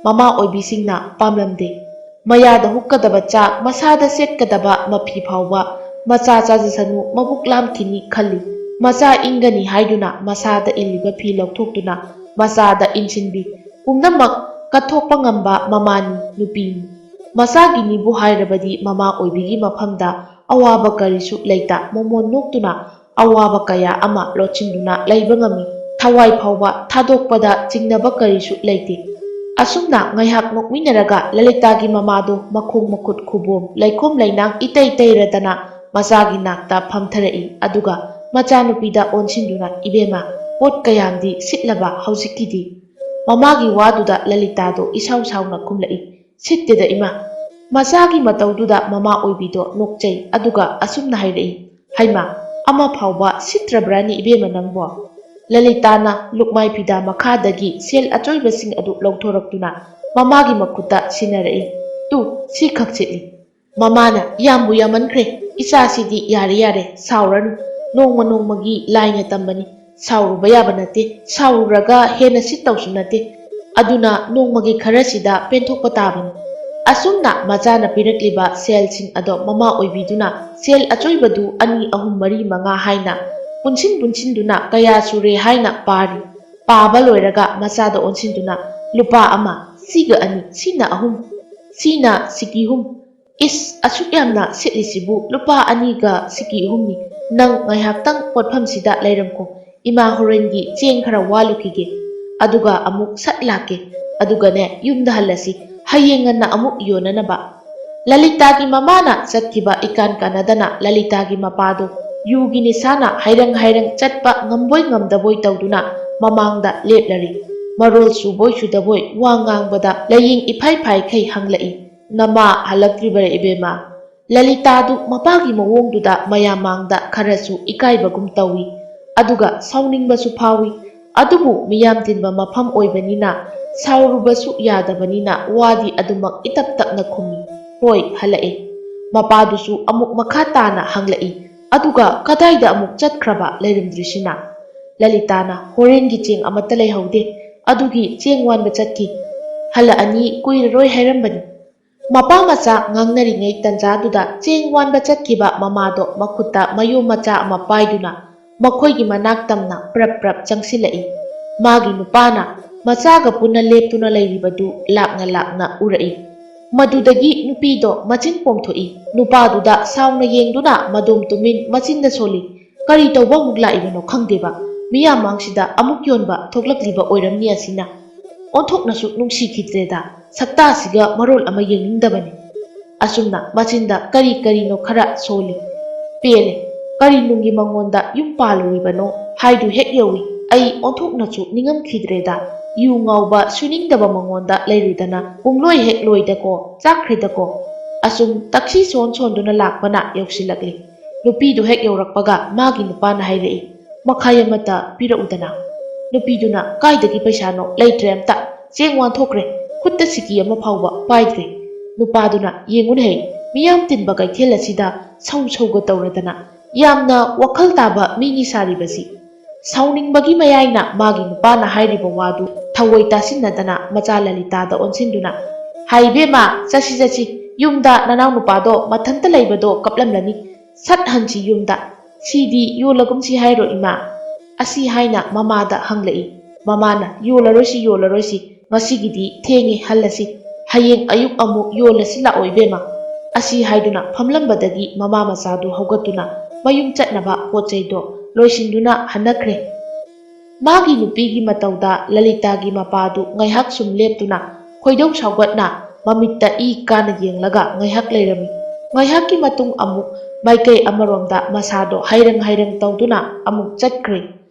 ꯃꯃꯥ ꯑꯣꯏꯕꯤꯁꯤꯡꯅ ꯄꯥꯝꯂꯝꯗꯦ꯫ ꯃꯌꯥꯗ ꯍꯨꯛꯀꯗꯕ ꯆꯥꯛ, ꯃꯁꯥꯗ ꯁꯦꯠꯀꯗꯕ ꯃꯐꯤ ꯐꯥꯎꯕ ꯃꯆꯥ ꯆꯥꯖꯁꯅꯨ, ꯃꯕꯨꯛ ꯂꯥꯝꯈꯤꯅꯤ ꯈꯜꯂꯤ꯫ ꯃꯆꯥ ꯏꯪꯒꯅꯤ ꯍꯥꯏꯗꯨꯅ ꯃꯁꯥꯗ ꯏꯜꯂꯤꯕ ꯐꯤ ꯂꯧꯊꯣꯛꯇꯨꯅ ꯃꯆꯥꯗ ꯏꯟꯁꯤꯟꯕꯤ꯫ ꯄꯨꯝꯅꯃꯛ ꯀꯠꯊꯣꯛꯄ ꯉꯝꯕ ꯃꯃꯥꯅꯤ, ꯅꯨꯄꯤꯅꯤ꯫ ꯃꯆꯥꯒꯤꯅꯤꯕꯨ ꯍꯥꯏꯔꯕꯗꯤ ꯃꯃꯥ ꯑꯣꯏꯕꯤꯒꯤ ꯃꯐꯝꯗ ꯑꯋꯥꯕ ꯀꯔꯤꯁꯨ ꯂꯩꯇ ꯃꯣꯃꯣꯟ ꯅꯣꯛꯇꯨꯅ ꯑꯋꯥꯕ ꯀꯌꯥ ꯑꯃ ꯂꯣꯠꯁꯤꯟꯗꯨꯅ ꯂꯩꯕ ꯉꯝꯃꯤ꯫ ꯊꯋꯥꯏ ꯐꯥꯎꯕ ꯊꯥꯗꯣꯛꯄꯗ ꯆꯤꯡꯅꯕ ꯀꯔꯤꯁꯨ ꯂꯩꯇꯦ꯫ ꯑꯁꯨꯝꯅ ꯉꯥꯏꯍꯥꯛ ꯅꯣꯛꯃꯤꯟꯅꯔꯒ ꯂꯂꯤꯇꯥꯒꯤ ꯃꯃꯥꯗꯨ ꯃꯈꯣꯡ ꯃꯈꯨꯠ ꯈꯨꯕꯣꯝ ꯂꯩꯈꯣꯝ ꯂꯩꯅꯥꯡ ꯏꯇꯩ ꯇꯩꯔꯗꯅ ꯃꯆꯥꯒꯤ ꯅꯥꯛꯇ ꯐꯝꯊꯔꯛꯏ꯫ ꯑꯗꯨꯒ ꯃꯆꯥꯅꯨꯄꯤꯗ ꯑꯣꯟꯁꯤꯟꯗꯨꯅ, "ꯏꯕꯦꯝꯃ, ꯄꯣꯠ ꯀꯌꯥꯝꯗꯤ ꯁꯤꯠꯂꯕ ꯍꯧꯖꯤꯛꯀꯤꯗꯤ?" ꯃꯃꯥꯒꯤ ꯋꯥꯗꯨꯗ ꯂꯂꯤꯇꯥꯗꯣ ꯏꯁꯥꯎ ꯁꯥꯎꯅ ꯈꯨꯝꯂꯛꯏ, "ꯁꯤꯠꯇꯦꯗ ꯏꯃꯥ"꯫ ꯃꯆꯥꯒꯤ ꯃꯇꯧꯗꯨꯗ ꯃꯃꯥ ꯑꯣꯏꯕꯤꯗꯣ ꯅꯣꯛꯆꯩ꯫ ꯑꯗꯨꯒ ꯑꯁꯨꯝꯅ ꯍꯥꯏꯔꯛꯏ, "ꯍꯩꯃꯥ, ꯑꯃ ꯐꯥꯎꯕ ꯁꯤꯠꯇ꯭ꯔꯕ꯭ꯔꯥꯅꯦ ꯏꯕꯦꯝꯃ ꯅꯪꯕꯣ?" ꯂꯂꯤꯇꯥꯅ ꯂꯨꯛꯃꯥꯏ ꯐꯤꯗꯥ ꯃꯈꯥꯗꯒꯤ ꯁꯦꯜ ꯑꯆꯣꯏꯕꯁꯤꯡ ꯑꯗꯨ ꯂꯧꯊꯣꯔꯛꯇꯨꯅ ꯃꯃꯥꯒꯤ ꯃꯈꯨꯠꯇ ꯁꯤꯟꯅꯔꯛꯏ꯫ "ꯇꯨ, ꯁꯤꯈꯛ ꯁꯤꯠꯂꯤ"꯫ ꯃꯃꯥꯅ, "ꯌꯥꯝꯕꯨ ꯌꯥꯝꯃꯟꯈ꯭ꯔꯦ, ꯏꯆꯥꯁꯤꯗꯤ ꯌꯥꯔꯦ ꯌꯥꯔꯦ, ꯁꯥꯎꯔꯅꯨ꯫ ꯅꯣꯡꯃ ꯅꯣꯡꯃꯒꯤ ꯂꯥꯏꯅ ꯇꯝꯕꯅꯤ꯫ ꯁꯥꯎꯔꯨꯕ ꯌꯥꯕ ꯅꯠꯇꯦ, ꯁꯥꯎꯔꯨꯔꯒ ꯍꯦꯟꯅ ꯁꯤꯠꯇꯧꯁꯨ ꯅꯠꯇꯦ꯫ ꯑꯗꯨꯅ ꯅꯣꯡꯃꯒꯤ ꯈꯔꯁꯤꯗ ꯄꯦꯟꯊꯣꯛꯄ ꯇꯥꯕꯅꯤ"꯫ ꯑꯁꯨꯝꯅ ꯃꯆꯥꯅ ꯄꯤꯔꯛꯂꯤꯕ ꯁꯦꯜꯁꯤꯡ ꯑꯗꯣ ꯃꯃꯥ ꯑꯣꯏꯕꯤꯗꯨꯅ ꯁꯦꯜ ꯑꯆꯣꯏꯕꯗꯨ ꯑꯅꯤ, ꯑꯍꯨꯝ, ꯃꯔꯤ, ꯃꯉꯥ ꯍꯥꯏꯅ ꯄꯨꯟꯁꯤꯟ ꯄꯨꯟꯁꯤꯟꯗꯨꯅ ꯀꯌꯥ ꯁꯨꯔꯦ ꯍꯥꯏꯅ ꯄꯥꯔꯤ꯫ ꯄꯥꯕ ꯂꯣꯏꯔꯒ ꯃꯆꯥꯗ ꯑꯣꯟꯁꯤꯟꯗꯨꯅ, "ꯂꯨꯄꯥ ꯑꯃ, ꯁꯤꯒ ꯑꯅꯤ, ꯁꯤꯅ ꯑꯍꯨꯝ, ꯁꯤꯅ ꯁꯤꯀꯤ ꯑꯍꯨꯝ꯫ ꯏꯁ, ꯑꯁꯨꯛ ꯌꯥꯝꯅ ꯁꯤꯠꯂꯤꯁꯤꯕꯨ ꯂꯨꯄꯥ ꯑꯅꯤꯒ ꯁꯤꯀꯤ ꯑꯍꯨꯝꯅꯤ꯫ ꯅꯪ ꯉꯥꯏꯍꯥꯛꯇꯪ ꯄꯣꯠꯐꯝꯁꯤꯗ ꯂꯩꯔꯝꯈꯣ꯫ ꯏꯃꯥ ꯍꯣꯔꯦꯟꯒꯤ ꯆꯦꯡ ꯈꯔ ꯋꯥꯜꯂꯨꯈꯤꯒꯦ꯫ ꯑꯗꯨꯒ ꯑꯃꯨꯛ ꯁꯠ ꯂꯥꯛꯀꯦ꯫ ꯑꯗꯨꯒꯅꯦ, ꯌꯨꯝꯗ ꯍꯜꯂꯁꯤ꯫ ꯍꯌꯦꯡ ꯉꯟꯅ ꯑꯃꯨꯛ ꯌꯣꯟꯅꯅꯕ"꯫ ꯂꯂꯤꯇꯥꯒꯤ ꯃꯃꯥꯅ ꯆꯠꯈꯤꯕ ꯏꯀꯥꯟ ꯀꯥꯟꯅꯗꯅ ꯂꯂꯤꯇꯥꯒꯤ ꯃꯄꯥꯗꯨ ꯌꯨꯒꯤ ꯅꯤꯁꯥꯅ ꯍꯥꯏꯔꯪ ꯍꯥꯏꯔꯪ ꯆꯠꯄ ꯉꯝꯕꯣꯏ ꯉꯝꯗꯕꯣꯏ ꯇꯧꯗꯨꯅ ꯃꯃꯥꯡꯗ ꯂꯦꯞꯂꯔꯤ꯫ ꯃꯔꯣꯜ ꯁꯨꯕꯣꯏ ꯁꯨꯗꯕꯣꯏ ꯋꯥ ꯉꯥꯡꯕꯗ ꯂꯥꯏꯌꯦꯡ ꯏꯐꯥꯏ ꯐꯥꯏꯈꯩ ꯍꯪꯂꯛꯏ, "ꯅꯃꯥ ꯍꯜꯂꯛꯇ꯭ꯔꯤꯕꯔ ꯏꯕꯦꯝꯃ?" ꯂꯂꯤꯇꯥꯗꯨ ꯃꯄꯥꯒꯤ ꯃꯑꯣꯡꯗꯨꯗ ꯃꯌꯥꯝ ꯃꯥꯡꯗ ꯈꯔꯁꯨ ꯏꯀꯥꯏꯕꯒꯨꯝ ꯇꯧꯏ꯫ ꯑꯗꯨꯒ ꯁꯥꯎꯅꯤꯡꯕꯁꯨ ꯐꯥꯎꯏ꯫ ꯑꯗꯨꯕꯨ ꯃꯤꯌꯥꯝ ꯇꯤꯟꯕ ꯃꯐꯝ ꯑꯣꯏꯕꯅꯤꯅ ꯁꯥꯎꯔꯨꯕꯁꯨ ꯌꯥꯗꯕꯅꯤꯅ ꯋꯥꯗꯤ ꯑꯗꯨꯃꯛ ꯏꯇꯞ ꯇꯞꯅ ꯈꯨꯝꯃꯤ, "ꯍꯣꯏ, ꯍꯜꯂꯛꯑꯦ"꯫ ꯃꯄꯥꯗꯨꯁꯨ ꯑꯃꯨꯛ ꯃꯈꯥ ꯇꯥꯅ ꯍꯪꯂꯛꯏ, "ꯑꯗꯨꯒ ꯀꯗꯥꯏꯗ ꯑꯃꯨꯛ ꯆꯠꯈ꯭ꯔꯕ ꯂꯩꯔꯝꯗ꯭ꯔꯤꯁꯤꯅ?" ꯂꯂꯤꯇꯥꯅ, "ꯍꯣꯔꯦꯟꯒꯤ ꯆꯦꯡ ꯑꯃꯠꯇ ꯂꯩꯍꯧꯗꯦ, ꯑꯗꯨꯒꯤ ꯆꯦꯡ ꯋꯥꯟꯕ ꯆꯠꯈꯤ, ꯍꯜꯂꯛꯑꯅꯤ ꯀꯨꯏꯔꯔꯣꯏ ꯍꯥꯏꯔꯝꯕꯅꯤ"꯫ ꯃꯄꯥ ꯃꯆꯥ ꯉꯥꯡꯅꯔꯤꯉꯩ ꯇꯟꯖꯥꯗꯨꯗ ꯆꯦꯡ ꯋꯥꯟꯕ ꯆꯠꯈꯤꯕ ꯃꯃꯥꯗꯣ ꯃꯈꯨꯠꯇ ꯃꯌꯣꯝ ꯃꯆꯥ ꯑꯃ ꯄꯥꯏꯗꯨꯅ ꯃꯈꯣꯏꯒꯤ ꯃꯅꯥꯛ ꯇꯝꯅ ꯄ꯭ꯔꯞ ꯄ꯭ꯔꯞ ꯆꯪꯁꯤꯜꯂꯛꯏ꯫ ꯃꯥꯒꯤ ꯅꯨꯄꯥꯅ ꯃꯆꯥꯒ ꯄꯨꯟꯅ ꯂꯦꯞꯇꯨꯅ ꯂꯩꯔꯤꯕꯗꯨ ꯂꯥꯛꯅ ꯂꯥꯛꯅ ꯎꯔꯛꯏ꯫ ꯃꯗꯨꯗꯒꯤ ꯅꯨꯄꯤꯗꯣ ꯃꯆꯤꯟ ꯄꯣꯝꯊꯣꯛꯏ꯫ ꯅꯨꯄꯥꯗꯨꯗ ꯁꯥꯎꯅ ꯌꯦꯡꯗꯨꯅ ꯃꯗꯣꯝ ꯇꯨꯃꯤꯟ ꯃꯆꯤꯟꯗ ꯁꯣꯜꯂꯤ꯫ "ꯀꯔꯤ ꯇꯧꯕ ꯑꯃꯨꯛ ꯂꯥꯛꯏꯕꯅꯣ ꯈꯪꯗꯦꯕ꯫ ꯃꯤꯌꯥꯝ ꯃꯥꯡꯁꯤꯗ ꯑꯃꯨꯛ ꯌꯣꯟꯕ ꯊꯣꯛꯂꯛꯂꯤꯕ ꯑꯣꯏꯔꯝꯅꯤ ꯑꯁꯤꯅ"꯫ ꯑꯣꯟꯊꯣꯛꯅꯁꯨ ꯅꯨꯡꯁꯤꯈꯤꯗ꯭ꯔꯦꯗ꯫ ꯁꯛꯇꯥꯁꯤꯒ ꯃꯔꯣꯜ ꯑꯃ ꯌꯦꯡꯅꯤꯡꯗꯕꯅꯤ꯫ ꯑꯁꯨꯝꯅ ꯃꯆꯤꯟꯗ ꯀꯔꯤ ꯀꯔꯤꯅꯣ ꯈꯔ ꯁꯣꯜꯂꯤ꯫ ꯄꯦꯜꯂꯦ꯫ ꯀꯔꯤ ꯅꯨꯡꯒꯤ ꯃꯉꯣꯟꯗ ꯌꯨꯝ ꯄꯥꯜꯂꯨꯔꯤꯕꯅꯣ ꯍꯥꯏꯗꯨ ꯍꯦꯛ ꯌꯧꯏ꯫ ꯑꯩ ꯑꯣꯟꯊꯣꯛꯅꯁꯨ ꯅꯤꯡꯉꯝꯈꯤꯗ꯭ꯔꯦꯗ꯫ ꯌꯨ ꯉꯥꯎꯕ ꯁꯨꯅꯤꯡꯗꯕ ꯃꯉꯣꯟꯗ ꯂꯩꯔꯨꯗꯅ ꯄꯨꯡꯂꯣꯏ ꯍꯦꯛ ꯂꯣꯏꯗꯀꯣ, ꯆꯥꯛꯈ꯭ꯔꯦꯗꯀꯣ꯫ ꯑꯁꯨꯝ ꯇꯛꯁꯤ ꯁꯣꯟ ꯁꯣꯟꯗꯨꯅ ꯂꯥꯛꯄꯅ ꯌꯧꯁꯤꯜꯂꯛꯂꯤ꯫ ꯅꯨꯄꯤꯗꯨ ꯍꯦꯛ ꯌꯧꯔꯛꯄꯒ ꯃꯥꯒꯤ ꯅꯨꯄꯥꯅ ꯍꯥꯏꯔꯛꯏ, "ꯃꯈꯥꯏ ꯑꯃꯇ ꯄꯤꯔꯛꯎꯗꯅ"꯫ ꯅꯨꯄꯤꯗꯨꯅ, "ꯀꯥꯏꯗꯒꯤ ꯄꯩꯁꯥꯅꯣ? ꯂꯩꯇ꯭ꯔꯦ ꯑꯝꯇ꯫ ꯆꯦꯡ ꯋꯥꯟꯊꯣꯛꯈ꯭ꯔꯦ꯫ ꯈꯨꯠꯇ ꯁꯤꯀꯤ ꯑꯃ ꯐꯥꯎꯕ ꯄꯥꯏꯗ꯭ꯔꯦ"꯫ ꯅꯨꯄꯥꯗꯨꯅ, "ꯌꯦꯡꯉꯨꯅꯦꯍꯦ, ꯃꯤꯌꯥꯝ ꯇꯤꯟꯕ ꯀꯩꯊꯦꯜ ꯑꯁꯤꯗ ꯁꯧ ꯁꯧꯒ ꯇꯧꯔꯗꯅ꯫ ꯌꯥꯝꯅ ꯋꯥꯈꯜ ꯇꯥꯕ ꯃꯤꯅꯤ ꯁꯥꯔꯤꯕꯁꯤ"꯫ ꯁꯥꯎꯅꯤꯡꯕꯒꯤ ꯃꯌꯥꯏꯅ ꯃꯥꯒꯤ ꯅꯨꯄꯥꯅ ꯍꯥꯏꯔꯤꯕ ꯋꯥꯗꯨ ꯊꯧꯑꯣꯏ ꯇꯥꯁꯤꯟꯅꯗꯅ ꯃꯆꯥ ꯂꯂꯤꯇꯥꯗ ꯑꯣꯟꯁꯤꯟꯗꯨꯅ, "ꯍꯥꯏ ꯏꯕꯦꯝꯃ, ꯆꯠꯁꯤ ꯆꯠꯁꯤ, ꯌꯨꯝꯗ ꯅꯅꯥꯎ ꯅꯨꯄꯥꯗꯣ ꯃꯊꯟꯇ ꯂꯩꯕꯗꯣ ꯀꯞꯂꯝꯂꯅꯤ꯫ ꯁꯠ ꯍꯟꯁꯤ ꯌꯨꯝꯗ꯫ ꯁꯤꯗꯤ ꯌꯣꯜꯂꯒꯨꯝꯁꯤ ꯍꯥꯏꯔꯣ ꯏꯃꯥ?" ꯑꯁꯤ ꯍꯥꯏꯅ ꯃꯃꯥꯗ ꯍꯪꯂꯛꯏ꯫ ꯃꯃꯥꯅ, "ꯌꯣꯜꯂꯔꯣꯏꯁꯤ, ꯌꯣꯜꯂꯔꯣꯏꯁꯤ꯫ ꯉꯁꯤꯒꯤꯗꯤ ꯊꯦꯡꯉꯦ, ꯍꯜꯂꯁꯤ꯫ ꯍꯌꯦꯡ ꯑꯌꯨꯛ ꯑꯃꯨꯛ ꯌꯣꯜꯂꯁꯤ ꯂꯥꯛꯑꯣ ꯏꯕꯦꯝꯃ"꯫ ꯑꯁꯤ ꯍꯥꯏꯗꯨꯅ ꯐꯝꯂꯝꯕꯗꯒꯤ ꯃꯃꯥ ꯃꯆꯥꯗꯨ ꯍꯧꯒꯠꯇꯨꯅ ꯃꯌꯨꯝ ꯆꯠꯅꯕ ꯄꯣꯠ ꯆꯩꯗꯣ ꯂꯣꯏꯁꯤꯟꯗꯨꯅ ꯍꯟꯅꯈ꯭ꯔꯦ꯫ ꯃꯥꯒꯤ ꯅꯨꯄꯤꯒꯤ ꯃꯇꯧꯗ ꯂꯂꯤꯇꯥꯒꯤ ꯃꯄꯥꯗꯨ ꯉꯥꯏꯍꯥꯛ ꯁꯨꯝ ꯂꯦꯞꯇꯨꯅ ꯈꯣꯏꯗꯧ ꯁꯥꯎꯒꯠꯅ ꯃꯃꯤꯠꯇ ꯏ ꯀꯥꯅ ꯌꯦꯡꯂꯒ ꯉꯥꯏꯍꯥꯛ ꯂꯩꯔꯝꯃꯤ꯫ ꯉꯥꯏꯍꯥꯛꯀꯤ ꯃꯇꯨꯡ ꯑꯃꯨꯛ ꯃꯥꯏꯀꯩ ꯑꯃꯔꯣꯝꯗ ꯃꯁꯥꯗꯣ ꯍꯥꯏꯔꯪ ꯍꯥꯏꯔꯪ ꯇꯧꯗꯨꯅ ꯑꯃꯨꯛ ꯆꯠꯈ꯭ꯔꯦ꯫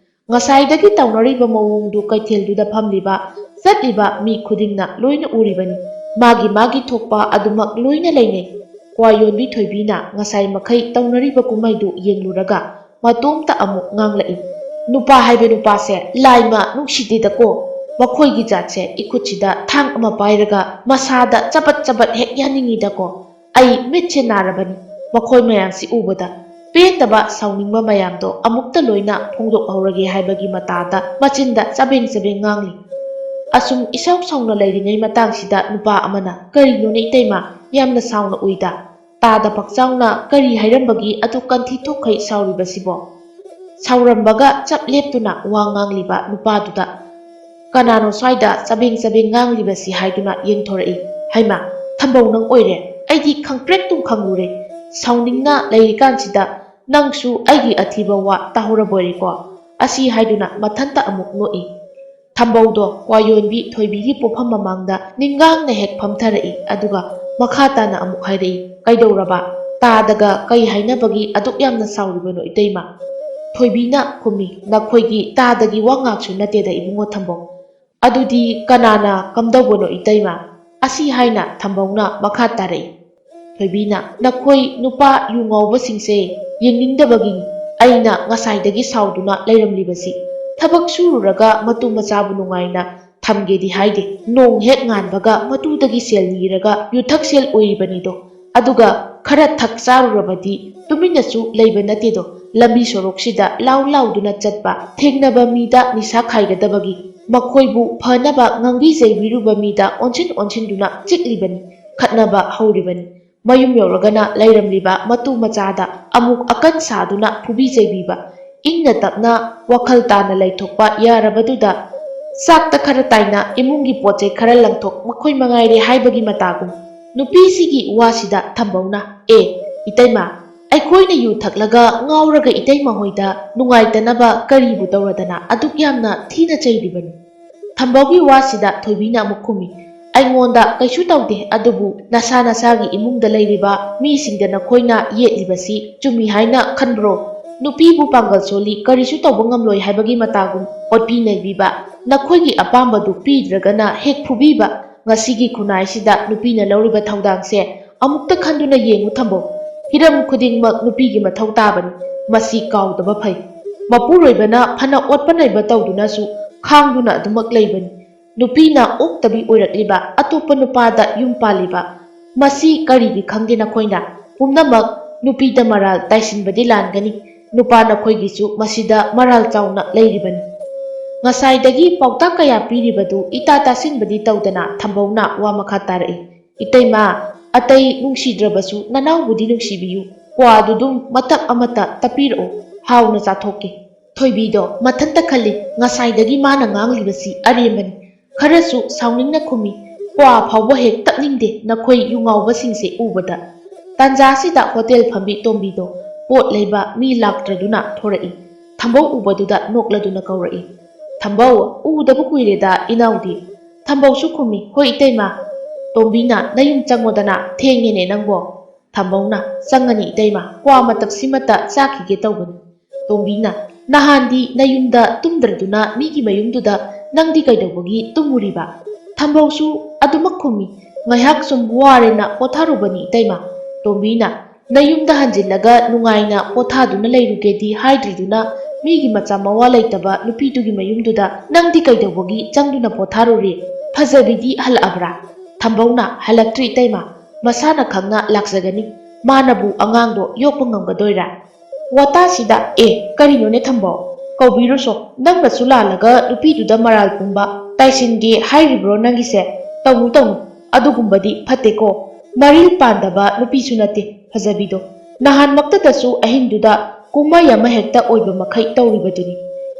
ꯉꯁꯥꯏꯗꯒꯤ ꯇꯧꯅꯔꯤꯕ ꯃꯑꯣꯡꯗꯨ ꯀꯩꯊꯦꯜꯗꯨꯗ ꯐꯝꯂꯤꯕ, ꯆꯠꯂꯤꯕ ꯃꯤ ꯈꯨꯗꯤꯡꯅ ꯂꯣꯏꯅ ꯎꯔꯤꯕꯅꯤ꯫ ꯃꯥꯒꯤ ꯃꯥꯒꯤ ꯊꯣꯛꯄ ꯑꯗꯨꯃꯛ ꯂꯣꯏꯅ ꯂꯩꯅꯩ꯫ ꯀ꯭ꯋꯥ ꯌꯣꯟꯕꯤ ꯊꯣꯏꯕꯤꯅ ꯉꯁꯥꯏ ꯃꯈꯩ ꯇꯧꯅꯔꯤꯕ ꯀꯨꯝꯍꯩꯗꯨ ꯌꯦꯡꯂꯨꯔꯒ ꯃꯇꯣꯝꯇ ꯑꯃꯨꯛ ꯉꯥꯡꯂꯛꯏ, "ꯅꯨꯄꯥ ꯍꯥꯏꯕ ꯅꯨꯄꯥꯁꯦ ꯂꯥꯏꯃ ꯅꯨꯡꯁꯤꯗꯦꯗꯀꯣ꯫ ꯃꯈꯣꯏꯒꯤ ꯖꯥꯠꯁꯦ ꯏꯈꯨꯠꯁꯤꯗ ꯊꯥꯡ ꯑꯃ ꯄꯥꯏꯔꯒ ꯃꯁꯥꯗ ꯆꯕꯠ ꯆꯕꯠ ꯍꯦꯛ ꯌꯥꯅꯤꯡꯉꯤꯗꯀꯣ꯫ ꯑꯩ ꯃꯤꯠꯁꯦ ꯅꯥꯔꯕꯅꯤ ꯃꯈꯣꯏ ꯃꯌꯥꯝꯁꯤ ꯎꯕꯗ"꯫ ꯄꯦꯟꯗꯕ ꯁꯥꯎꯅꯤꯡꯕ ꯃꯌꯥꯝꯗꯣ ꯑꯃꯨꯛꯇ ꯂꯣꯏꯅ ꯐꯣꯡꯗꯣꯛꯍꯧꯔꯒꯦ ꯍꯥꯏꯕꯒꯤ ꯃꯇꯥꯗ ꯃꯆꯤꯟꯗ ꯆꯕꯦꯡ ꯆꯕꯦꯡ ꯉꯥꯡꯂꯤ꯫ ꯑꯁꯨꯝ ꯏꯁꯥꯎ ꯁꯥꯎꯅ ꯂꯩꯔꯤꯉꯩ ꯃꯇꯥꯡꯁꯤꯗ ꯅꯨꯄꯥ ꯑꯃꯅ, "ꯀꯔꯤꯅꯣꯅꯦ ꯏꯇꯩꯃ, ꯌꯥꯝꯅ ꯁꯥꯎꯅ ꯎꯏꯗ? ꯇꯥꯗ ꯄꯥꯛꯆꯥꯎꯅ ꯀꯔꯤ ꯍꯥꯏꯔꯝꯕꯒꯤ ꯑꯗꯨꯛ ꯀꯟꯊꯤ ꯊꯣꯛꯈꯩ ꯁꯥꯎꯔꯤꯕꯁꯤꯕꯣ?" ꯁꯥꯎꯔꯝꯕꯒ ꯆꯞ ꯂꯦꯞꯇꯨꯅ ꯋꯥ ꯉꯥꯡꯂꯤꯕ ꯅꯨꯄꯥꯗꯨꯗ, "ꯀꯅꯥꯅꯣ ꯁ꯭ꯋꯥꯏꯗ ꯆꯕꯦꯡ ꯆꯕꯦꯡ ꯉꯥꯡꯂꯤꯕꯁꯤ?" ꯍꯥꯏꯗꯨꯅ ꯌꯦꯡꯊꯣꯔꯛꯏ꯫ "ꯍꯩꯃꯥ, ꯊꯝꯕꯧ ꯅꯪ ꯑꯣꯏꯔꯦ꯫ ꯑꯩꯗꯤ ꯈꯪꯄ꯭ꯔꯦꯛꯇꯨꯝ ꯈꯪꯂꯨꯔꯦ꯫ ꯁꯥꯎꯅꯤꯡꯅ ꯂꯩꯔꯤꯀꯥꯟꯁꯤꯗ ꯅꯪꯁꯨ ꯑꯩꯒꯤ ꯑꯊꯤꯕ ꯋꯥ ꯇꯥꯍꯧꯔꯕꯣꯏꯔꯦꯀꯣ?" ꯑꯁꯤ ꯍꯥꯏꯗꯨꯅ ꯃꯊꯟꯇ ꯑꯃꯨꯛ ꯅꯣꯛꯏ꯫ ꯊꯝꯕꯧꯗꯣ ꯀ꯭ꯋꯥ ꯌꯣꯟꯕꯤ ꯊꯣꯏꯕꯤꯒꯤ ꯄꯣꯠꯐꯝ ꯃꯃꯥꯡꯗ ꯅꯤꯡꯒꯥꯡꯅ ꯍꯦꯛ ꯐꯝꯊꯔꯛꯏ, ꯑꯗꯨꯒ ꯃꯈꯥ ꯇꯥꯅ ꯑꯃꯨꯛ ꯍꯥꯏꯔꯛꯏ, "ꯀꯩꯗꯧꯔꯕ? ꯇꯥꯗꯒ ꯀꯩ ꯍꯥꯏꯅꯕꯒꯤ ꯑꯗꯨꯛ ꯌꯥꯝꯅ ꯁꯥꯎꯔꯤꯕꯅꯣ, ꯏꯇꯩꯃ?" ꯊꯣꯏꯕꯤꯅ ꯈꯨꯝꯃꯤ, "ꯅꯈꯣꯏꯒꯤ ꯇꯥꯗꯒꯤ ꯋꯥ ꯉꯥꯛꯁꯨ ꯅꯠꯇꯦꯗ, ꯏꯕꯨꯡꯉꯣ ꯊꯝꯕꯧ꯫ ꯑꯗꯨꯗꯤ ꯀꯅꯥꯅ ꯀꯝꯗꯧꯕꯅꯣ, ꯏꯇꯩꯃ?" ꯑꯁꯤ ꯍꯥꯏꯅ ꯊꯝꯕꯧꯅ ꯃꯈꯥ ꯇꯥꯔꯛꯏ, ꯊꯣꯏꯕꯤꯅ, "ꯅꯈꯣꯏ ꯅꯨꯄꯥ ꯌꯨ ꯉꯥꯎꯕꯁꯤꯡꯁꯦ ꯌꯦꯡꯅꯤꯡꯗꯕꯒꯤꯅꯤ ꯑꯩꯅ ꯉꯁꯥꯏꯗꯒꯤ ꯁꯥꯎꯗꯨꯅ ꯂꯩꯔꯝꯂꯤꯕꯁꯤ꯫ ꯊꯕꯛ ꯁꯨꯔꯨꯔꯒ ꯃꯇꯨ ꯃꯆꯥꯕꯨ ꯅꯨꯡꯉꯥꯏꯅ ꯊꯝꯒꯦꯗꯤ ꯍꯥꯏꯗꯦ꯫ ꯅꯣꯡ ꯍꯦꯛ ꯉꯥꯟꯕꯒ ꯃꯇꯨꯗꯒꯤ ꯁꯦꯜ ꯅꯤꯔꯒ ꯌꯨꯊꯛꯁꯦꯜ ꯑꯣꯏꯔꯤꯕꯅꯤꯗꯣ꯫ ꯑꯗꯨꯒ ꯈꯔ ꯊꯛ ꯆꯥꯔꯨꯔꯕꯗꯤ ꯇꯨꯃꯤꯟꯅꯁꯨ ꯂꯩꯕ ꯅꯠꯇꯦꯗꯣ꯫ ꯂꯝꯕꯤ ꯁꯣꯔꯣꯛꯁꯤꯗ ꯂꯥꯎ ꯂꯥꯎꯗꯨꯅ ꯆꯠꯄ, ꯊꯦꯡꯅꯕ ꯃꯤꯗ ꯅꯤꯁꯥ ꯈꯥꯏꯒꯗꯕꯒꯤ, ꯃꯈꯣꯏꯕꯨ ꯐꯅꯕ ꯉꯥꯡꯕꯤ ꯆꯩꯕꯤꯔꯨꯕ ꯃꯤꯗ ꯑꯣꯟꯁꯤꯟ ꯑꯣꯟꯁꯤꯟꯗꯨꯅ ꯆꯤꯛꯂꯤꯕꯅꯤ꯫ ꯈꯠꯅꯕ ꯍꯧꯔꯤꯕꯅꯤ꯫ ꯃꯌꯨꯝ ꯌꯧꯔꯒꯅ ꯂꯩꯔꯝꯂꯤꯕ ꯃꯇꯨ ꯃꯆꯥꯗ ꯑꯃꯨꯛ ꯑꯀꯟ ꯁꯥꯗꯨꯅ ꯐꯨꯕꯤ ꯆꯩꯕꯤꯕ꯫ ꯏꯪꯅ ꯇꯞꯅ ꯋꯥꯈꯜ ꯇꯥꯅ ꯂꯩꯊꯣꯛꯄ ꯌꯥꯔꯕꯗꯨꯗ ꯆꯥꯛꯇ ꯈꯔ ꯇꯥꯏꯅ ꯏꯃꯨꯡꯒꯤ ꯄꯣꯠ ꯆꯩ ꯈꯔ ꯂꯪꯊꯣꯛ ꯃꯈꯣꯏ ꯃꯉꯥꯏꯔꯦ ꯍꯥꯏꯕꯒꯤ ꯃꯇꯥꯒꯨꯝ꯫ ꯅꯨꯄꯤꯁꯤꯒꯤ ꯋꯥꯁꯤꯗ ꯊꯝꯕꯧꯅ, "ꯑꯦ, ꯏꯇꯩꯃ, ꯑꯩꯈꯣꯏꯅ ꯌꯨ ꯊꯛꯂꯒ ꯉꯥꯎꯔꯒ ꯏꯇꯩꯃ ꯍꯣꯏꯗ ꯅꯨꯡꯉꯥꯏꯇꯅꯕ ꯀꯔꯤꯕꯨ ꯇꯧꯔꯗꯅ ꯑꯗꯨꯛ ꯌꯥꯝꯅ ꯊꯤꯅ ꯆꯩꯔꯤꯕꯅꯣ?" ꯊꯝꯕꯧꯒꯤ ꯋꯥꯁꯤꯗ ꯊꯣꯏꯕꯤꯅ ꯑꯃꯨꯛ ꯈꯨꯝꯃꯤ, "ꯑꯩꯉꯣꯟꯗ ꯀꯩꯁꯨ ꯇꯧꯗꯦ, ꯑꯗꯨꯕꯨ ꯅꯁꯥ ꯅꯁꯥꯒꯤ ꯏꯃꯨꯡꯗ ꯂꯩꯔꯤꯕ ꯃꯤꯁꯤꯡꯗ ꯅꯈꯣꯏꯅ ꯌꯦꯠꯂꯤꯕꯁꯤ ꯆꯨꯝꯃꯤ ꯍꯥꯏꯅ ꯈꯟꯕ꯭ꯔꯣ? ꯅꯨꯄꯤꯕꯨ ꯄꯥꯡꯒꯜ ꯁꯣꯜꯂꯤ, ꯀꯔꯤꯁꯨ ꯇꯧꯕ ꯉꯝꯂꯣꯏ ꯍꯥꯏꯕꯒꯤ ꯃꯇꯥꯒꯨꯝ ꯑꯣꯠꯄꯤ ꯅꯩꯕꯤꯕ ꯅꯈꯣꯏꯒꯤ ꯑꯄꯥꯝꯕꯗꯨ ꯄꯤꯗ꯭ꯔꯒꯅ ꯍꯦꯛ ꯐꯨꯕꯤꯕ꯫ ꯉꯁꯤꯒꯤ ꯈꯨꯟꯅꯥꯏꯁꯤꯗ ꯅꯨꯄꯤꯅ ꯂꯧꯔꯤꯕ ꯊꯧꯗꯥꯡꯁꯦ ꯑꯃꯨꯛꯇ ꯈꯟꯗꯨꯅ ꯌꯦꯡꯉꯨ ꯊꯝꯕꯧ꯫ ꯍꯤꯔꯝ ꯈꯨꯗꯤꯡꯃꯛ ꯅꯨꯄꯤꯒꯤ ꯃꯊꯧ ꯇꯥꯕꯅꯤ꯫ ꯃꯁꯤ ꯀꯥꯎꯗꯕ ꯐꯩ꯫ ꯃꯄꯨꯔꯣꯏꯕꯅ ꯐꯅ ꯑꯣꯠꯄ ꯅꯩꯕ ꯇꯧꯗꯨꯅꯁꯨ ꯈꯥꯡꯗꯨꯅ ꯑꯗꯨꯃꯛ ꯂꯩꯕꯅꯤ꯫ ꯅꯨꯄꯤꯅ ꯑꯣꯛꯇꯕꯤ ꯑꯣꯏꯔꯛꯂꯤꯕ, ꯑꯇꯣꯞꯄ ꯅꯨꯄꯥꯗ ꯌꯨꯝ ꯄꯥꯜꯂꯤꯕ, ꯃꯁꯤ ꯀꯔꯤꯒꯤ ꯈꯪꯗꯦ ꯅꯈꯣꯏꯅ? ꯄꯨꯝꯅꯃꯛ ꯅꯨꯄꯤꯗ ꯃꯔꯥꯜ ꯇꯥꯏꯁꯤꯟꯕꯗꯤ ꯂꯥꯟꯒꯅꯤ꯫ ꯅꯨꯄꯥ ꯅꯈꯣꯏꯒꯤꯁꯨ ꯃꯁꯤꯗ ꯃꯔꯥꯜ ꯆꯥꯎꯅ ꯂꯩꯔꯤꯕꯅꯤ꯫" ꯉꯁꯥꯏꯗꯒꯤ ꯄꯥꯎꯇꯥꯛ ꯀꯌꯥ ꯄꯤꯔꯤꯕꯗꯨ ꯏꯇꯥ ꯇꯥꯁꯤꯟꯕꯗꯤ ꯇꯧꯗꯅ ꯊꯝꯕꯧꯅ ꯋꯥ ꯃꯈꯥ ꯇꯥꯔꯛꯏ, "ꯏꯇꯩꯃ, ꯑꯇꯩ ꯅꯨꯡꯁꯤꯗ꯭ꯔꯕꯁꯨ ꯅꯅꯥꯎꯕꯨꯗꯤ ꯅꯨꯡꯁꯤꯕꯤꯌꯨ꯫ ꯀ꯭ꯋꯥꯗꯨꯗꯨꯝ ꯃꯇꯞ ꯑꯃꯇ ꯇꯞꯄꯤꯔꯛꯎ, ꯍꯥꯎꯅ ꯆꯥꯊꯣꯛꯀꯦ꯫" ꯊꯣꯏꯕꯤꯗꯣ ꯃꯊꯟꯇ ꯈꯜꯂꯤ, ꯉꯁꯥꯏꯗꯒꯤ ꯃꯥꯅ ꯉꯥꯡꯂꯤꯕꯁꯤ ꯑꯔꯦꯝꯕꯅꯤ꯫ ꯈꯔꯁꯨ ꯁꯥꯎꯅꯤꯡꯅ ꯈꯨꯝꯃꯤ, "ꯀ꯭ꯋꯥ ꯐꯥꯎꯕ ꯍꯦꯛ ꯇꯞꯅꯤꯡꯗꯦ ꯅꯈꯣꯏ ꯌꯨ ꯉꯥꯎꯕꯁꯤꯡꯁꯦ ꯎꯕꯗ꯫" ꯇꯥꯟꯖꯥꯁꯤꯗ ꯍꯣꯇꯦꯜ ꯐꯝꯕꯤ ꯇꯣꯝꯕꯤꯗꯣ ꯄꯣꯠ ꯂꯩꯕ ꯃꯤ ꯂꯥꯛꯇ꯭ꯔꯗꯨꯅ ꯊꯣꯔꯛꯏ꯫ ꯊꯝꯕꯧ ꯎꯕꯗꯨꯗ ꯅꯣꯛꯂꯗꯨꯅ ꯀꯧꯔꯛꯏ, "ꯊꯝꯕꯧ, ꯎꯗꯕ ꯀꯨꯏꯔꯦꯗ ꯏꯅꯥꯎꯗꯤ?" ꯊꯝꯕꯧꯁꯨ ꯈꯨꯝꯃꯤ, "ꯍꯣꯏ ꯏꯇꯩꯃ꯫" ꯇꯣꯝꯕꯤꯅ, "ꯅꯌꯨꯝ ꯆꯪꯉꯣꯗꯅ, ꯊꯦꯡꯉꯦꯅꯦ ꯅꯪꯕꯣ꯫" ꯊꯝꯕꯧꯅ, "ꯆꯪꯉꯅꯤ ꯏꯇꯩꯃ, ꯀ꯭ꯋꯥ ꯃꯇꯞꯁꯤꯃꯇ ꯆꯥꯈꯤꯒꯦ ꯇꯧꯕꯅꯤ꯫" ꯇꯣꯝꯕꯤꯅ, "ꯅꯍꯥꯟꯗꯤ ꯅꯌꯨꯝꯗ ꯇꯨꯝꯗ꯭ꯔꯗꯨꯅ ꯃꯤꯒꯤ ꯃꯌꯨꯝꯗꯨꯗ ꯅꯪꯗꯤ ꯀꯩꯗꯧꯕꯒꯤ ꯇꯨꯝꯃꯨꯔꯤꯕ?" ꯊꯝꯕꯧꯁꯨ ꯑꯗꯨꯃꯛ ꯈꯨꯝꯃꯤ, "ꯉꯥꯏꯍꯥꯛ ꯁꯨꯝ ꯋꯥꯔꯦꯅ ꯄꯣꯊꯥꯔꯨꯕꯅꯤ ꯏꯇꯩꯃ꯫" ꯇꯣꯝꯕꯤꯅ, "ꯅꯌꯨꯝꯗ ꯍꯟꯖꯤꯜꯂꯒ ꯅꯨꯡꯉꯥꯏꯅ ꯄꯣꯊꯥꯗꯨꯅ ꯂꯩꯔꯨꯒꯦꯗꯤ ꯍꯥꯏꯗ꯭ꯔꯤꯗꯨꯅ ꯃꯤꯒꯤ ꯃꯆꯥ ꯃꯋꯥ ꯂꯩꯇꯕ ꯅꯨꯄꯤꯗꯨꯒꯤ ꯃꯌꯨꯝꯗꯨꯗ ꯅꯪꯗꯤ ꯀꯩꯗꯧꯕꯒꯤ ꯆꯪꯗꯨꯅ ꯄꯣꯊꯥꯔꯨꯔꯦ? ꯐꯖꯕꯤꯗꯤ ꯍꯜꯂꯛꯑꯕ꯭ꯔꯥ?" ꯊꯝꯕꯧꯅ, "ꯍꯜꯂꯛꯇ꯭ꯔꯤ ꯏꯇꯩꯃ, ꯃꯁꯥꯅ ꯈꯪꯅ ꯂꯥꯛꯆꯒꯅꯤ꯫ ꯃꯥꯅꯕꯨ ꯑꯉꯥꯡꯗꯣ ꯌꯣꯛꯄ ꯉꯝꯒꯗꯣꯏꯔꯥ?" ꯋꯥꯇꯥꯁꯤꯗ, "ꯑꯦ, ꯀꯔꯤꯅꯣꯅꯦ ꯊꯝꯕꯧ? ꯀꯧꯕꯤꯔꯨꯁꯣ, ꯅꯪꯅꯁꯨ ꯂꯥꯜꯂꯒ ꯅꯨꯄꯤꯗꯨꯗ ꯃꯔꯥꯜ ꯄꯨꯝꯕ ꯇꯥꯏꯁꯤꯟꯒꯦ ꯍꯥꯏꯔꯤꯕ꯭ꯔꯣ ꯅꯪꯒꯤꯁꯦ? ꯇꯧꯅꯨ, ꯇꯧꯅꯨ, ꯑꯗꯨꯒꯨꯝꯕꯗꯤ ꯐꯠꯇꯦꯀꯣ꯫ ꯃꯔꯤꯜ ꯄꯥꯟꯗꯕ ꯅꯨꯄꯤꯁꯨ ꯅꯠꯇꯦ ꯐꯖꯕꯤꯗꯣ꯫ ꯅꯍꯥꯟꯃꯛꯇꯗꯁꯨ ꯑꯍꯤꯡꯗꯨꯗ ꯀꯨꯝꯍꯩ ꯑꯃ ꯍꯦꯛꯇ ꯑꯣꯏꯕ ꯃꯈꯩ ꯇꯧꯔꯤꯕꯗꯨꯅꯤ꯫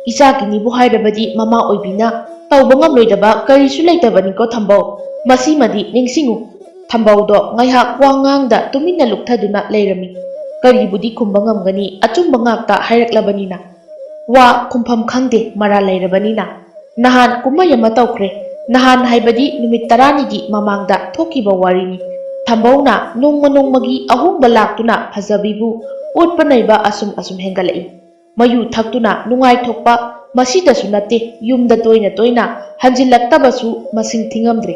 ꯏꯆꯥꯒꯤꯅꯤꯕꯨ ꯍꯥꯏꯔꯕꯗꯤ ꯃꯃꯥ ꯑꯣꯏꯕꯤꯅ ꯇꯧꯕ ꯉꯝꯂꯣꯏꯗꯕ ꯀꯔꯤꯁꯨ ꯂꯩꯇꯕꯅꯤꯀꯣ ꯊꯝꯕꯧ꯫ ꯃꯁꯤꯃꯗꯤ ꯅꯤꯡꯁꯤꯡꯉꯨ꯫" ꯊꯝꯕꯧꯗꯣ ꯉꯥꯏꯍꯥꯛ ꯋꯥ ꯉꯥꯡꯗ ꯇꯨꯃꯤꯟꯅ ꯂꯨꯞꯊꯗꯨꯅ ꯂꯩꯔꯝꯃꯤ꯫ ꯀꯔꯤꯕꯨꯗꯤ ꯈꯨꯝꯕ ꯉꯝꯒꯅꯤ, ꯑꯆꯨꯝꯕ ꯉꯥꯛꯇ ꯍꯥꯏꯔꯛꯂꯕꯅꯤꯅ꯫ ꯋꯥ ꯈꯨꯝꯐꯝ ꯈꯪꯗꯦ, ꯃꯔꯥꯜ ꯂꯩꯔꯕꯅꯤꯅ꯫ ꯅꯍꯥꯟ ꯀꯨꯝꯍꯩ ꯑꯃ ꯇꯧꯈ꯭ꯔꯦ꯫ ꯅꯍꯥꯟ ꯍꯥꯏꯕꯗꯤ ꯅꯨꯃꯤꯠ ꯇꯔꯥꯅꯤꯒꯤ ꯃꯃꯥꯡꯗ ꯊꯣꯛꯈꯤꯕ ꯋꯥꯔꯤꯅꯤ꯫ ꯊꯝꯕꯧꯅ ꯅꯣꯡꯃ ꯅꯣꯡꯃꯒꯤ ꯑꯍꯣꯡꯕ ꯂꯥꯛꯇꯨꯅ ꯐꯖꯕꯤꯕꯨ ꯑꯣꯠꯄ ꯅꯩꯕ ꯑꯁꯨꯝ ꯑꯁꯨꯝ ꯍꯦꯟꯒꯠꯂꯛꯏ꯫ ꯃꯌꯨ ꯊꯛꯇꯨꯅ ꯅꯨꯡꯉꯥꯏꯊꯣꯛꯄ ꯃꯁꯤꯗꯁꯨ ꯅꯠꯇꯦ, ꯌꯨꯝꯗ ꯇꯣꯏꯅ ꯇꯣꯏꯅ ꯍꯟꯖꯤꯜꯂꯛꯇꯕꯁꯨ ꯃꯁꯤꯡ ꯊꯤꯉꯝꯗ꯭ꯔꯦ꯫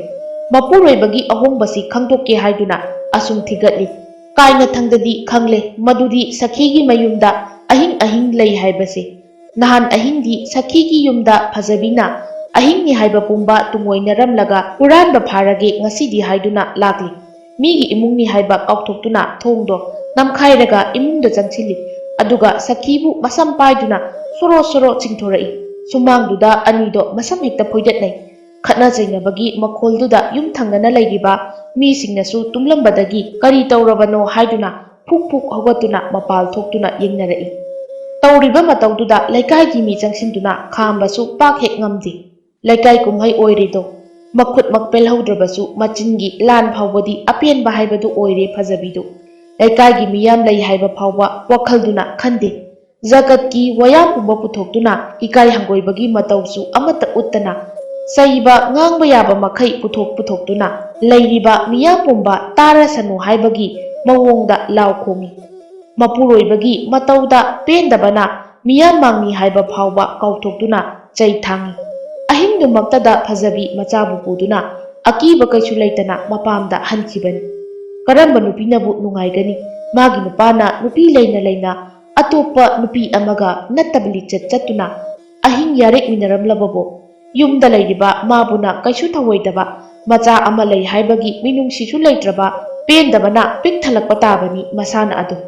ꯃꯄꯨꯔꯣꯏꯕꯒꯤ ꯑꯍꯣꯡꯕꯁꯤ ꯈꯪꯗꯣꯛꯀꯦ ꯍꯥꯏꯗꯨꯅ ꯑꯁꯨꯝ ꯊꯤꯒꯠꯂꯤ꯫ ꯀꯥꯏꯅꯊꯪꯗꯗꯤ ꯈꯪꯂꯦ ꯃꯗꯨꯗꯤ ꯁꯈꯤꯒꯤ ꯃꯌꯨꯝꯗ ꯑꯍꯤꯡ ꯑꯍꯤꯡ ꯂꯩ ꯍꯥꯏꯕꯁꯦ꯫ ꯅꯍꯥꯟ ꯑꯍꯤꯡꯗꯤ ꯁꯈꯤꯒꯤ ꯌꯨꯝꯗ ꯐꯖꯕꯤꯅ ꯑꯍꯤꯡꯅꯤ ꯍꯥꯏꯕ ꯄꯨꯝꯕ ꯇꯨꯡꯑꯣꯏꯅꯔꯝꯂꯒ ꯍꯨꯔꯥꯟꯕ ꯐꯥꯔꯒꯦ ꯉꯁꯤꯗꯤ ꯍꯥꯏꯗꯨꯅ ꯂꯥꯛꯂꯤ꯫ ꯃꯤꯒꯤ ꯏꯃꯨꯡꯅꯤ ꯍꯥꯏꯕ ꯀꯥꯎꯊꯣꯛꯇꯨꯅ ꯊꯣꯡꯗꯣ ꯅꯝꯈꯥꯏꯔꯒ ꯏꯃꯨꯡꯗ ꯆꯪꯁꯤꯜꯂꯤ꯫ ꯑꯗꯨꯒ ꯁꯈꯤꯕꯨ ꯃꯁꯝ ꯄꯥꯏꯗꯨꯅ ꯁꯣꯔꯣ ꯁꯣꯔꯣ ꯆꯤꯡꯊꯣꯔꯛꯏ꯫ ꯁꯨꯃꯥꯡꯗꯨꯗ ꯑꯅꯤꯗꯣ ꯃꯁꯝ ꯍꯦꯛꯇ ꯐꯣꯏꯗꯠꯅꯩ꯫ ꯈꯠꯅ ꯆꯩꯅꯕꯒꯤ ꯃꯈꯣꯜꯗꯨꯗ ꯌꯨꯝ ꯊꯪꯅꯅ ꯂꯩꯔꯤꯕ ꯃꯤꯁꯤꯡꯅꯁꯨ ꯇꯨꯝꯂꯝꯕꯗꯒꯤ ꯀꯔꯤ ꯇꯧꯔꯕꯅꯣ ꯍꯥꯏꯗꯨꯅ ꯐꯨꯛ ꯐꯨꯛ ꯍꯧꯒꯠꯇꯨꯅ ꯃꯄꯥꯜ ꯊꯣꯛꯇꯨꯅ ꯌꯦꯡꯅꯔꯛꯏ꯫ ꯇꯧꯔꯤꯕ ꯃꯇꯧꯗꯨꯗ ꯂꯩꯀꯥꯏꯒꯤ ꯃꯤ ꯆꯪꯁꯤꯟꯗꯨꯅ ꯈꯥꯝꯕꯁꯨ ꯄꯥꯛ ꯍꯦꯛ ꯉꯝꯗꯦ꯫ ꯂꯩꯀꯥꯏ ꯀꯨꯝꯍꯩ ꯑꯣꯏꯔꯤꯗꯣ꯫ ꯃꯈꯨꯠꯃꯛ ꯄꯦꯜꯍꯧꯗ꯭ꯔꯕꯁꯨ ꯃꯆꯤꯟꯒꯤ ꯂꯥꯟ ꯐꯥꯎꯕꯗꯤ ꯑꯄꯦꯟꯕ ꯍꯥꯏꯕꯗꯨ ꯑꯣꯏꯔꯦ ꯐꯖꯕꯤꯗꯨ꯫ ꯂꯩꯀꯥꯏꯒꯤ ꯃꯤꯌꯥꯝ ꯂꯩ ꯍꯥꯏꯕ ꯐꯥꯎꯕ ꯋꯥꯈꯜꯗꯨꯅ ꯈꯟꯗꯦ꯫ ꯖꯒꯠꯀꯤ ꯋꯥꯌꯥ ꯄꯨꯝꯕ ꯄꯨꯊꯣꯛꯇꯨꯅ ꯏꯀꯥꯏ ꯍꯪꯒꯣꯏꯕꯒꯤ ꯃꯇꯧꯁꯨ ꯑꯃꯠꯇ ꯎꯠꯇꯅ, ꯆꯩꯕ ꯉꯥꯡꯕ ꯌꯥꯕ ꯃꯈꯩ ꯄꯨꯊꯣꯛ ꯄꯨꯊꯣꯛꯇꯨꯅ ꯂꯩꯔꯤꯕ ꯃꯤꯌꯥꯝ ꯄꯨꯝꯕ ꯇꯥꯔꯁꯅꯨ ꯍꯥꯏꯕꯒꯤ ꯃꯑꯣꯡꯗ ꯂꯥꯎ ꯈꯣꯡꯏ꯫ ꯃꯄꯨꯔꯣꯏꯕꯒꯤ ꯃꯇꯧꯗ ꯄꯦꯟꯗꯕꯅ ꯃꯤꯌꯥꯝ ꯃꯥꯡꯅꯤ ꯍꯥꯏꯕ ꯐꯥꯎꯕ ꯀꯥꯎꯊꯣꯛꯇꯨꯅ ꯆꯩ ꯊꯥꯡꯏ꯫ ꯑꯍꯤꯡꯗꯨꯃꯛꯇꯗ ꯐꯖꯕꯤ ꯃꯆꯥꯕꯨ ꯄꯨꯗꯨꯅ ꯑꯀꯤꯕ ꯀꯩꯁꯨ ꯂꯩꯇꯅ ꯃꯄꯥꯝꯗ ꯍꯟꯈꯤꯕꯅꯤ꯫ ꯀꯔꯝꯕ ꯅꯨꯄꯤꯅꯕꯨ ꯅꯨꯡꯉꯥꯏꯒꯅꯤ? ꯃꯥꯒꯤ ꯅꯨꯄꯥꯅ ꯅꯨꯄꯤ ꯂꯩꯅ ꯂꯩꯅ ꯑꯇꯣꯞꯄ ꯅꯨꯄꯤ ꯑꯃꯒ ꯅꯠꯇꯕ ꯂꯤꯆꯠ ꯆꯠꯇꯨꯅ ꯑꯍꯤꯡ ꯌꯥꯔꯦꯛꯃꯤꯟꯅꯔꯝꯂꯕꯕꯨ? ꯌꯨꯝꯗ ꯂꯩꯔꯤꯕ ꯃꯥꯕꯨꯅ ꯀꯩꯁꯨ ꯊꯧꯑꯣꯏꯗꯕ ꯃꯆꯥ ꯑꯃ ꯂꯩ ꯍꯥꯏꯕꯒꯤ ꯃꯤꯅꯨꯡꯁꯤꯁꯨ ꯂꯩꯇ꯭ꯔꯕ ꯄꯦꯟꯗꯕꯅ ꯄꯤꯛ ꯊꯜꯂꯛꯄ ꯇꯥꯕꯅꯤ ꯃꯁꯥꯅ ꯑꯗꯨꯝ꯫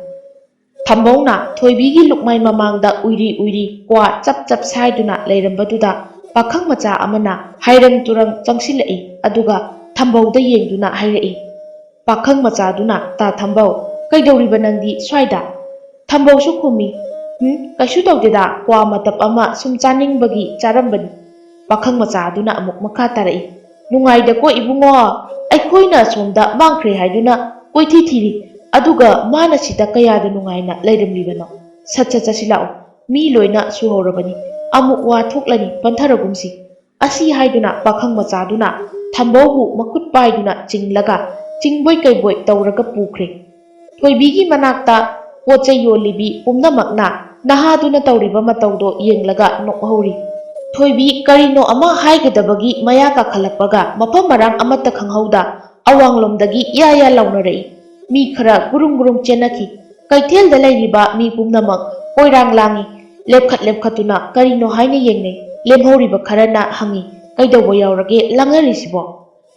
ꯊꯝꯕꯧꯅ ꯊꯣꯏꯕꯤꯒꯤ ꯂꯨꯛꯃꯥꯏ ꯃꯃꯥꯡꯗ ꯎꯏꯔꯤ ꯎꯏꯔꯤ ꯀ꯭ꯋꯥ ꯆꯞ ꯆꯞ ꯁꯥꯏꯗꯨꯅ ꯂꯩꯔꯝꯕꯗꯨꯗ ꯄꯥꯈꯪ ꯃꯆꯥ ꯑꯃꯅ ꯍꯥꯏꯔꯪ ꯇꯨꯔꯪ ꯆꯪꯁꯤꯜꯂꯛꯏ꯫ ꯑꯗꯨꯒ ꯊꯝꯕꯧꯗ ꯌꯦꯡꯗꯨꯅ ꯍꯥꯏꯔꯛꯏ꯫ ꯄꯥꯈꯪ ꯃꯆꯥꯗꯨꯅ, "ꯇꯥ ꯊꯝꯕꯧ, ꯀꯩꯗꯧꯔꯤꯕ ꯅꯪꯗꯤ ꯁ꯭ꯋꯥꯏꯗ?" ꯊꯝꯕꯧꯁꯨ ꯈꯨꯝꯃꯤ, "ꯎꯝ, ꯀꯩꯁꯨ ꯇꯧꯗꯦꯗ, ꯀ꯭ꯋꯥ ꯃꯇꯞ ꯑꯃ ꯁꯨꯝ ꯆꯥꯅꯤꯡꯕꯒꯤ ꯆꯥꯔꯝꯕꯅꯤ꯫" ꯄꯥꯈꯪ ꯃꯆꯥ ꯑꯗꯨꯅ ꯑꯃꯨꯛ ꯃꯈꯥ ꯇꯥꯔꯛꯏ, "ꯅꯨꯡꯉꯥꯏꯗꯀꯣ ꯏꯕꯨꯡꯉꯣ, ꯑꯩꯈꯣꯏꯅ ꯑꯁꯣꯝꯗ ꯃꯥꯡꯈ꯭ꯔꯦ ꯍꯥꯏꯗꯨꯅ ꯀꯣꯏꯊꯤ ꯊꯤꯔꯤ, ꯑꯗꯨꯒ ꯃꯥꯅ ꯁꯤꯗ ꯀꯌꯥꯗ ꯅꯨꯡꯉꯥꯏꯅ ꯂꯩꯔꯝꯂꯤꯕꯅꯣ? ꯁꯠ ꯁꯠ ꯆꯠꯁꯤꯜꯂꯛꯑꯣ, ꯃꯤ ꯂꯣꯏꯅ ꯁꯨꯍꯧꯔꯕꯅꯤ, ꯑꯃꯨꯛ ꯋꯥ ꯊꯣꯛꯂꯅꯤ, ꯄꯟꯊꯔꯒꯨꯝꯁꯤ꯫" ꯑꯁꯤ ꯍꯥꯏꯗꯨꯅ ꯄꯥꯈꯪ ꯃꯆꯥꯗꯨꯅ ꯊꯝꯕꯧꯕꯨ ꯃꯈꯨꯠ ꯄꯥꯏꯗꯨꯅ ꯆꯤꯡꯂꯒ ꯆꯤꯡꯕꯣꯏ ꯀꯩꯕꯣꯏ ꯇꯧꯔꯒ ꯄꯨꯈ꯭ꯔꯦ꯫ ꯊꯣꯏꯕꯤꯒꯤ ꯃꯅꯥꯛꯇ ꯄꯣꯠ ꯆꯩ ꯌꯣꯜꯂꯤꯕꯤ ꯄꯨꯝꯅꯃꯛꯅ ꯅꯍꯥꯗꯨꯅ ꯇꯧꯔꯤꯕ ꯃꯇꯧꯗꯣ ꯌꯦꯡꯂꯒ ꯅꯣꯛꯍꯧꯔꯤ꯫ ꯊꯣꯏꯕꯤ ꯀꯔꯤꯅꯣ ꯑꯃ ꯍꯥꯏꯒꯗꯕꯒꯤ ꯃꯌꯥ ꯀꯥꯈꯠꯂꯛꯄꯒ ꯃꯐꯝ ꯃꯔꯥꯡ ꯑꯃꯠꯇ ꯈꯪꯍꯧꯗ ꯑꯋꯥꯡꯂꯣꯝꯗꯒꯤ ꯏꯌꯥ ꯏꯌꯥ ꯂꯥꯎꯅꯔꯛꯏ꯫ ꯃꯤ ꯈꯔ ꯒꯨꯔꯨꯝ ꯒꯨꯔꯨꯝ ꯆꯦꯟꯅꯈꯤ꯫ ꯀꯩꯊꯦꯜꯗ ꯂꯩꯔꯤꯕ ꯃꯤ ꯄꯨꯝꯅꯃꯛ ꯀꯣꯏꯔꯥꯡ ꯂꯥꯡꯏ꯫ ꯂꯦꯞꯈꯠ ꯂꯦꯞꯈꯠꯇꯨꯅ ꯀꯔꯤꯅꯣ ꯍꯥꯏꯅ ꯌꯦꯡꯅꯩ꯫ ꯂꯦꯝꯍꯧꯔꯤꯕ ꯈꯔꯅ ꯍꯪꯏ, "ꯀꯩꯗꯧꯕ ꯌꯥꯎꯔꯒꯦ ꯂꯥꯡꯅꯔꯤꯁꯤꯕꯣ?"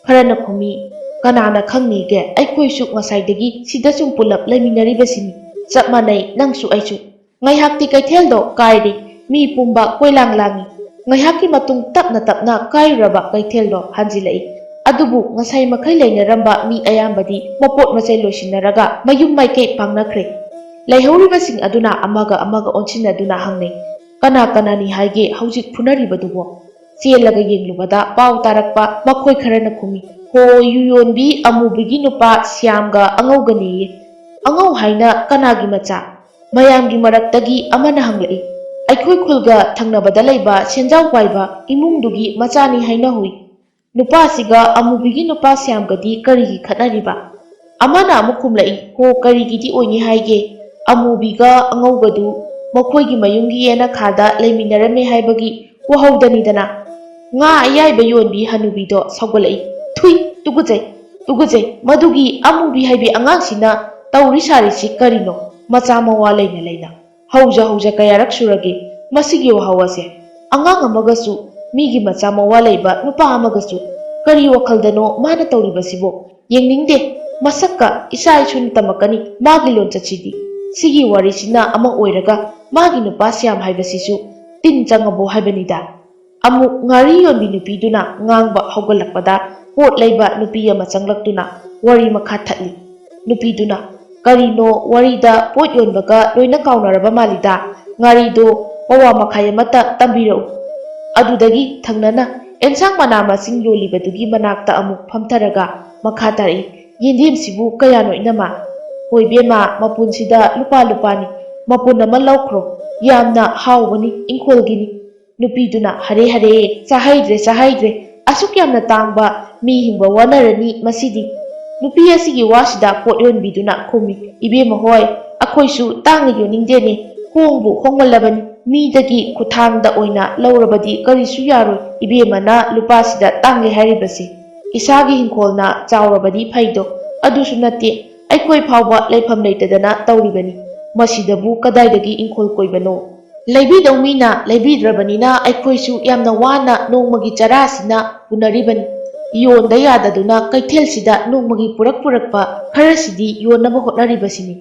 ꯈꯔꯅ ꯈꯨꯝꯃꯤ, "ꯀꯅꯥꯅ ꯈꯪꯅꯤꯒꯦ? ꯑꯩꯈꯣꯏꯁꯨ ꯉꯁꯥꯏꯗꯒꯤ ꯁꯤꯗ ꯁꯨꯝ ꯄꯨꯜꯂꯞ ꯂꯩꯃꯤꯟꯅꯔꯤꯕꯁꯤꯅꯤ꯫ ꯆꯞ ꯃꯥꯟꯅꯩ, ꯅꯪꯁꯨ ꯑꯩꯁꯨ꯫" ꯉꯥꯏꯍꯥꯛꯇꯤ ꯀꯩꯊꯦꯜꯗꯣ ꯀꯥꯏꯔꯤ꯫ ꯃꯤ ꯄꯨꯝꯕ ꯀꯣꯏꯂꯥꯡ ꯂꯥꯡꯏ꯫ ꯉꯥꯏꯍꯥꯛꯀꯤ ꯃꯇꯨꯡ ꯇꯞꯅ ꯇꯞꯅ ꯀꯥꯏꯔꯨꯔꯕ ꯀꯩꯊꯦꯜꯗꯣ ꯍꯟꯖꯤꯜꯂꯛꯏ꯫ ꯑꯗꯨꯕꯨ ꯉꯁꯥꯏ ꯃꯈꯩ ꯂꯩꯅꯔꯝꯕ ꯃꯤ ꯑꯌꯥꯝꯕꯗꯤ ꯃꯄꯣꯠ ꯃꯆꯩ ꯂꯣꯏꯁꯤꯟꯅꯔꯒ ꯃꯌꯨꯝ ꯃꯥꯏꯀꯩ ꯄꯥꯡꯅꯈ꯭ꯔꯦ꯫ ꯂꯩꯍꯧꯔꯤꯕꯁꯤꯡ ꯑꯗꯨꯅ ꯑꯃꯒ ꯑꯃꯒ ꯑꯣꯟꯁꯤꯟꯅꯗꯨꯅ ꯍꯪꯅꯩ, "ꯀꯅꯥ ꯀꯅꯥꯅꯤ ꯍꯥꯏꯒꯦ ꯍꯧꯖꯤꯛ ꯐꯨꯅꯔꯤꯕꯗꯨꯕꯣ?" ꯆꯦꯜꯂꯒ ꯌꯦꯡꯂꯨꯕꯗ ꯄꯥꯎ ꯇꯥꯔꯛꯄ ꯃꯈꯣꯏ ꯈꯔꯅ ꯈꯨꯝꯃꯤ, "ꯍꯣ, ꯌꯨ ꯌꯣꯟꯕꯤ ꯑꯃꯨꯕꯤꯒꯤ ꯅꯨꯄꯥ ꯁ꯭ꯌꯥꯝꯒ ꯑꯉꯧꯒꯅꯦꯌꯦ꯫" "ꯑꯉꯧ ꯍꯥꯏꯅ ꯀꯅꯥꯒꯤ ꯃꯆꯥ?" ꯃꯌꯥꯝꯒꯤ ꯃꯔꯛꯇꯒꯤ ꯑꯃꯅ ꯍꯪꯂꯛꯏ, "ꯑꯩꯈꯣꯏ ꯈꯨꯜꯒ ꯊꯪꯅꯕꯗ ꯂꯩꯕ ꯁꯦꯟꯖꯥꯎ ꯄꯥꯏꯕ ꯏꯃꯨꯡꯗꯨꯒꯤ ꯃꯆꯥꯅꯤ ꯍꯥꯏꯅꯍꯧꯏ꯫ ꯅꯨꯄꯥꯁꯤꯒ ꯑꯃꯨꯕꯤꯒꯤ ꯅꯨꯄꯥ ꯁ꯭ꯌꯥꯝꯒꯗꯤ ꯀꯔꯤꯒꯤ ꯈꯠꯅꯔꯤꯕ?" ꯑꯃꯅ ꯑꯃꯨꯛ ꯈꯨꯝꯂꯛꯏ, "ꯍꯣ, ꯀꯔꯤꯒꯤꯗꯤ ꯑꯣꯏꯅꯤ ꯍꯥꯏꯒꯦ? ꯑꯃꯨꯕꯤꯒ ꯑꯉꯧꯕꯗꯨ ꯃꯈꯣꯏꯒꯤ ꯃꯌꯨꯝꯒꯤ ꯌꯦꯅꯈꯥꯗ ꯂꯩꯃꯤꯟꯅꯔꯝꯃꯦ ꯍꯥꯏꯕꯒꯤ ꯋꯥꯍꯧꯗꯅꯤꯗꯅ꯫" ꯉꯥ ꯑꯌꯥꯏꯕ ꯌꯣꯟꯕꯤ ꯍꯅꯨꯕꯤꯗꯣ ꯁꯧꯒꯠꯂꯛꯏ, "ꯊꯨꯏ, ꯇꯨꯀꯨꯖꯩ, ꯇꯨꯀꯨꯖꯩ꯫ ꯃꯗꯨꯒꯤ ꯑꯃꯨꯕꯤ ꯍꯥꯏꯕꯤ ꯑꯉꯥꯡꯁꯤꯅ ꯇꯧꯔꯤ ꯁꯥꯔꯤꯁꯤ ꯀꯔꯤꯅꯣ? ꯃꯆꯥ ꯃꯋꯥ ꯂꯩꯅ ꯂꯩꯅ ꯍꯧꯖ ꯍꯧꯖ ꯀꯌꯥꯔꯛ ꯁꯨꯔꯒꯦ ꯃꯁꯤꯒꯤ ꯋꯥꯍꯧ ꯑꯁꯦ? ꯑꯉꯥꯡ ꯑꯃꯒꯁꯨ, ꯃꯤꯒꯤ ꯃꯆꯥ ꯃꯋꯥ ꯂꯩꯕ ꯅꯨꯄꯥ ꯑꯃꯒꯁꯨ꯫ ꯀꯔꯤ ꯋꯥꯈꯜꯗꯅꯣ ꯃꯥꯅ ꯇꯧꯔꯤꯕꯁꯤꯕꯣ? ꯌꯦꯡꯅꯤꯡꯗꯦ꯫ ꯃꯁꯛꯀ ꯏꯆꯥ ꯏꯁꯨꯅ ꯇꯝꯃꯛꯀꯅꯤ ꯃꯥꯒꯤ ꯂꯣꯟꯆꯠꯁꯤꯗꯤ꯫ ꯁꯤꯒꯤ ꯋꯥꯔꯤꯁꯤꯅ ꯑꯃ ꯑꯣꯏꯔꯒ ꯃꯥꯒꯤ ꯅꯨꯄꯥ ꯁ꯭ꯌꯥꯝ ꯍꯥꯏꯕꯁꯤꯁꯨ ꯇꯤꯟ ꯆꯪꯉꯕꯣ ꯍꯥꯏꯕꯅꯤꯗ꯫" ꯑꯃꯨꯛ ꯉꯥꯔꯤ ꯌꯣꯟꯕꯤ ꯅꯨꯄꯤꯗꯨꯅ ꯉꯥꯡꯕ ꯍꯧꯒꯠꯂꯛꯄꯗ ꯄꯣꯠ ꯂꯩꯕ ꯅꯨꯄꯤ ꯑꯃ ꯆꯪꯂꯛꯇꯨꯅ ꯋꯥꯔꯤ ꯃꯈꯥ ꯊꯠꯂꯤ꯫ ꯅꯨꯄꯤꯗꯨꯅ, "ꯀꯔꯤꯅꯣ ꯋꯥꯔꯤꯗ ꯄꯣꯠ ꯌꯣꯟꯕꯒ ꯂꯣꯏꯅ ꯀꯥꯎꯅꯔꯕ ꯃꯥꯜꯂꯤꯗ꯫ ꯉꯥꯔꯤꯗꯣ ꯄꯋꯥ ꯃꯈꯥꯏ ꯑꯃꯇ ꯇꯝꯕꯤꯔꯛꯎ꯫" ꯑꯗꯨꯗꯒꯤ ꯊꯪꯅꯅ ꯑꯦꯟꯁꯥꯡ ꯃꯅꯥ ꯃꯁꯤꯡ ꯌꯣꯜꯂꯤꯕꯗꯨꯒꯤ ꯃꯅꯥꯛꯇ ꯑꯃꯨꯛ ꯐꯝꯊꯔꯒ ꯃꯈꯥ ꯇꯥꯔꯛꯏ, "ꯌꯦꯟꯗꯦꯝꯁꯤꯕꯨ ꯀꯌꯥꯅꯣ ꯏꯅꯝꯃ?" "ꯍꯣꯏ ꯕꯦꯝꯃ, ꯃꯄꯨꯟꯁꯤꯗ ꯂꯨꯄꯥ ꯂꯨꯄꯥꯅꯤ꯫ ꯃꯄꯨꯟ ꯑꯃ ꯂꯧꯈ꯭ꯔꯣ꯫ ꯌꯥꯝꯅ ꯍꯥꯎꯕꯅꯤ ꯏꯪꯈꯣꯜꯒꯤꯅꯤ꯫" ꯅꯨꯄꯤꯗꯨꯅ, "ꯍꯔꯦ, ꯍꯔꯦ, ꯆꯥꯍꯩꯗ꯭ꯔꯦ, ꯆꯥꯍꯩꯗ꯭ꯔꯦ꯫ ꯑꯁꯨꯛ ꯌꯥꯝꯅ ꯇꯥꯡꯕ, ꯃꯤ ꯍꯤꯡꯕ ꯋꯥꯅꯔꯅꯤ ꯃꯁꯤꯗꯤ꯫" ꯅꯨꯄꯤ ꯑꯁꯤꯒꯤ ꯋꯥꯁꯤꯗ ꯄꯣꯠ ꯌꯣꯟꯕꯤꯗꯨꯅ ꯈꯨꯝꯃꯤ, "ꯏꯕꯦꯝꯃ ꯍꯣꯏ, ꯑꯩꯈꯣꯏꯁꯨ ꯇꯥꯡꯅ ꯌꯣꯟꯅꯤꯡꯗꯦꯅꯦ꯫ ꯍꯣꯡꯕꯨ ꯍꯣꯡꯃꯜꯂꯕꯅꯤ꯫ ꯃꯤꯗꯒꯤ ꯈꯨꯠꯊꯥꯡꯗ ꯑꯣꯏꯅ ꯂꯧꯔꯕꯗꯤ ꯀꯔꯤꯁꯨ ꯌꯥꯔꯣꯏ꯫ ꯏꯕꯦꯝꯃꯅ ꯂꯨꯄꯥꯁꯤꯗ ꯇꯥꯡꯉꯦ ꯍꯥꯏꯔꯤꯕꯁꯦ꯫ ꯏꯁꯥꯒꯤ ꯍꯤꯡꯈꯣꯜꯅ ꯆꯥꯎꯔꯕꯗꯤ ꯐꯩꯗꯣ꯫ ꯑꯗꯨꯁꯨ ꯅꯠꯇꯦ, ꯑꯩꯈꯣꯏ ꯐꯥꯎꯕ ꯂꯩꯐꯝ ꯂꯩꯇꯗꯅ ꯇꯧꯔꯤꯕꯅꯤ꯫ ꯃꯁꯤꯗꯕꯨ ꯀꯗꯥꯏꯗꯒꯤ ꯏꯪꯈꯣꯜ ꯀꯣꯏꯕꯅꯣ?" ꯂꯩꯕꯤꯗꯧ ꯃꯤꯅ ꯂꯩꯕꯤꯗ꯭ꯔꯕꯅꯤꯅ ꯑꯩꯈꯣꯏꯁꯨ ꯌꯥꯝꯅ ꯋꯥꯅ ꯅꯣꯡꯃꯒꯤ ꯆꯔꯥꯁꯤꯅ ꯄꯨꯅꯔꯤꯕꯅꯤ꯫ ꯌꯣꯟꯗ ꯌꯥꯗꯗꯨꯅ ꯀꯩꯊꯦꯜꯁꯤꯗ ꯅꯣꯡꯃꯒꯤ ꯄꯨꯔꯛ ꯄꯨꯔꯛꯄ ꯈꯔꯁꯤꯗꯤ ꯌꯣꯟꯅꯕ ꯍꯣꯠꯅꯔꯤꯕꯁꯤꯅꯤ꯫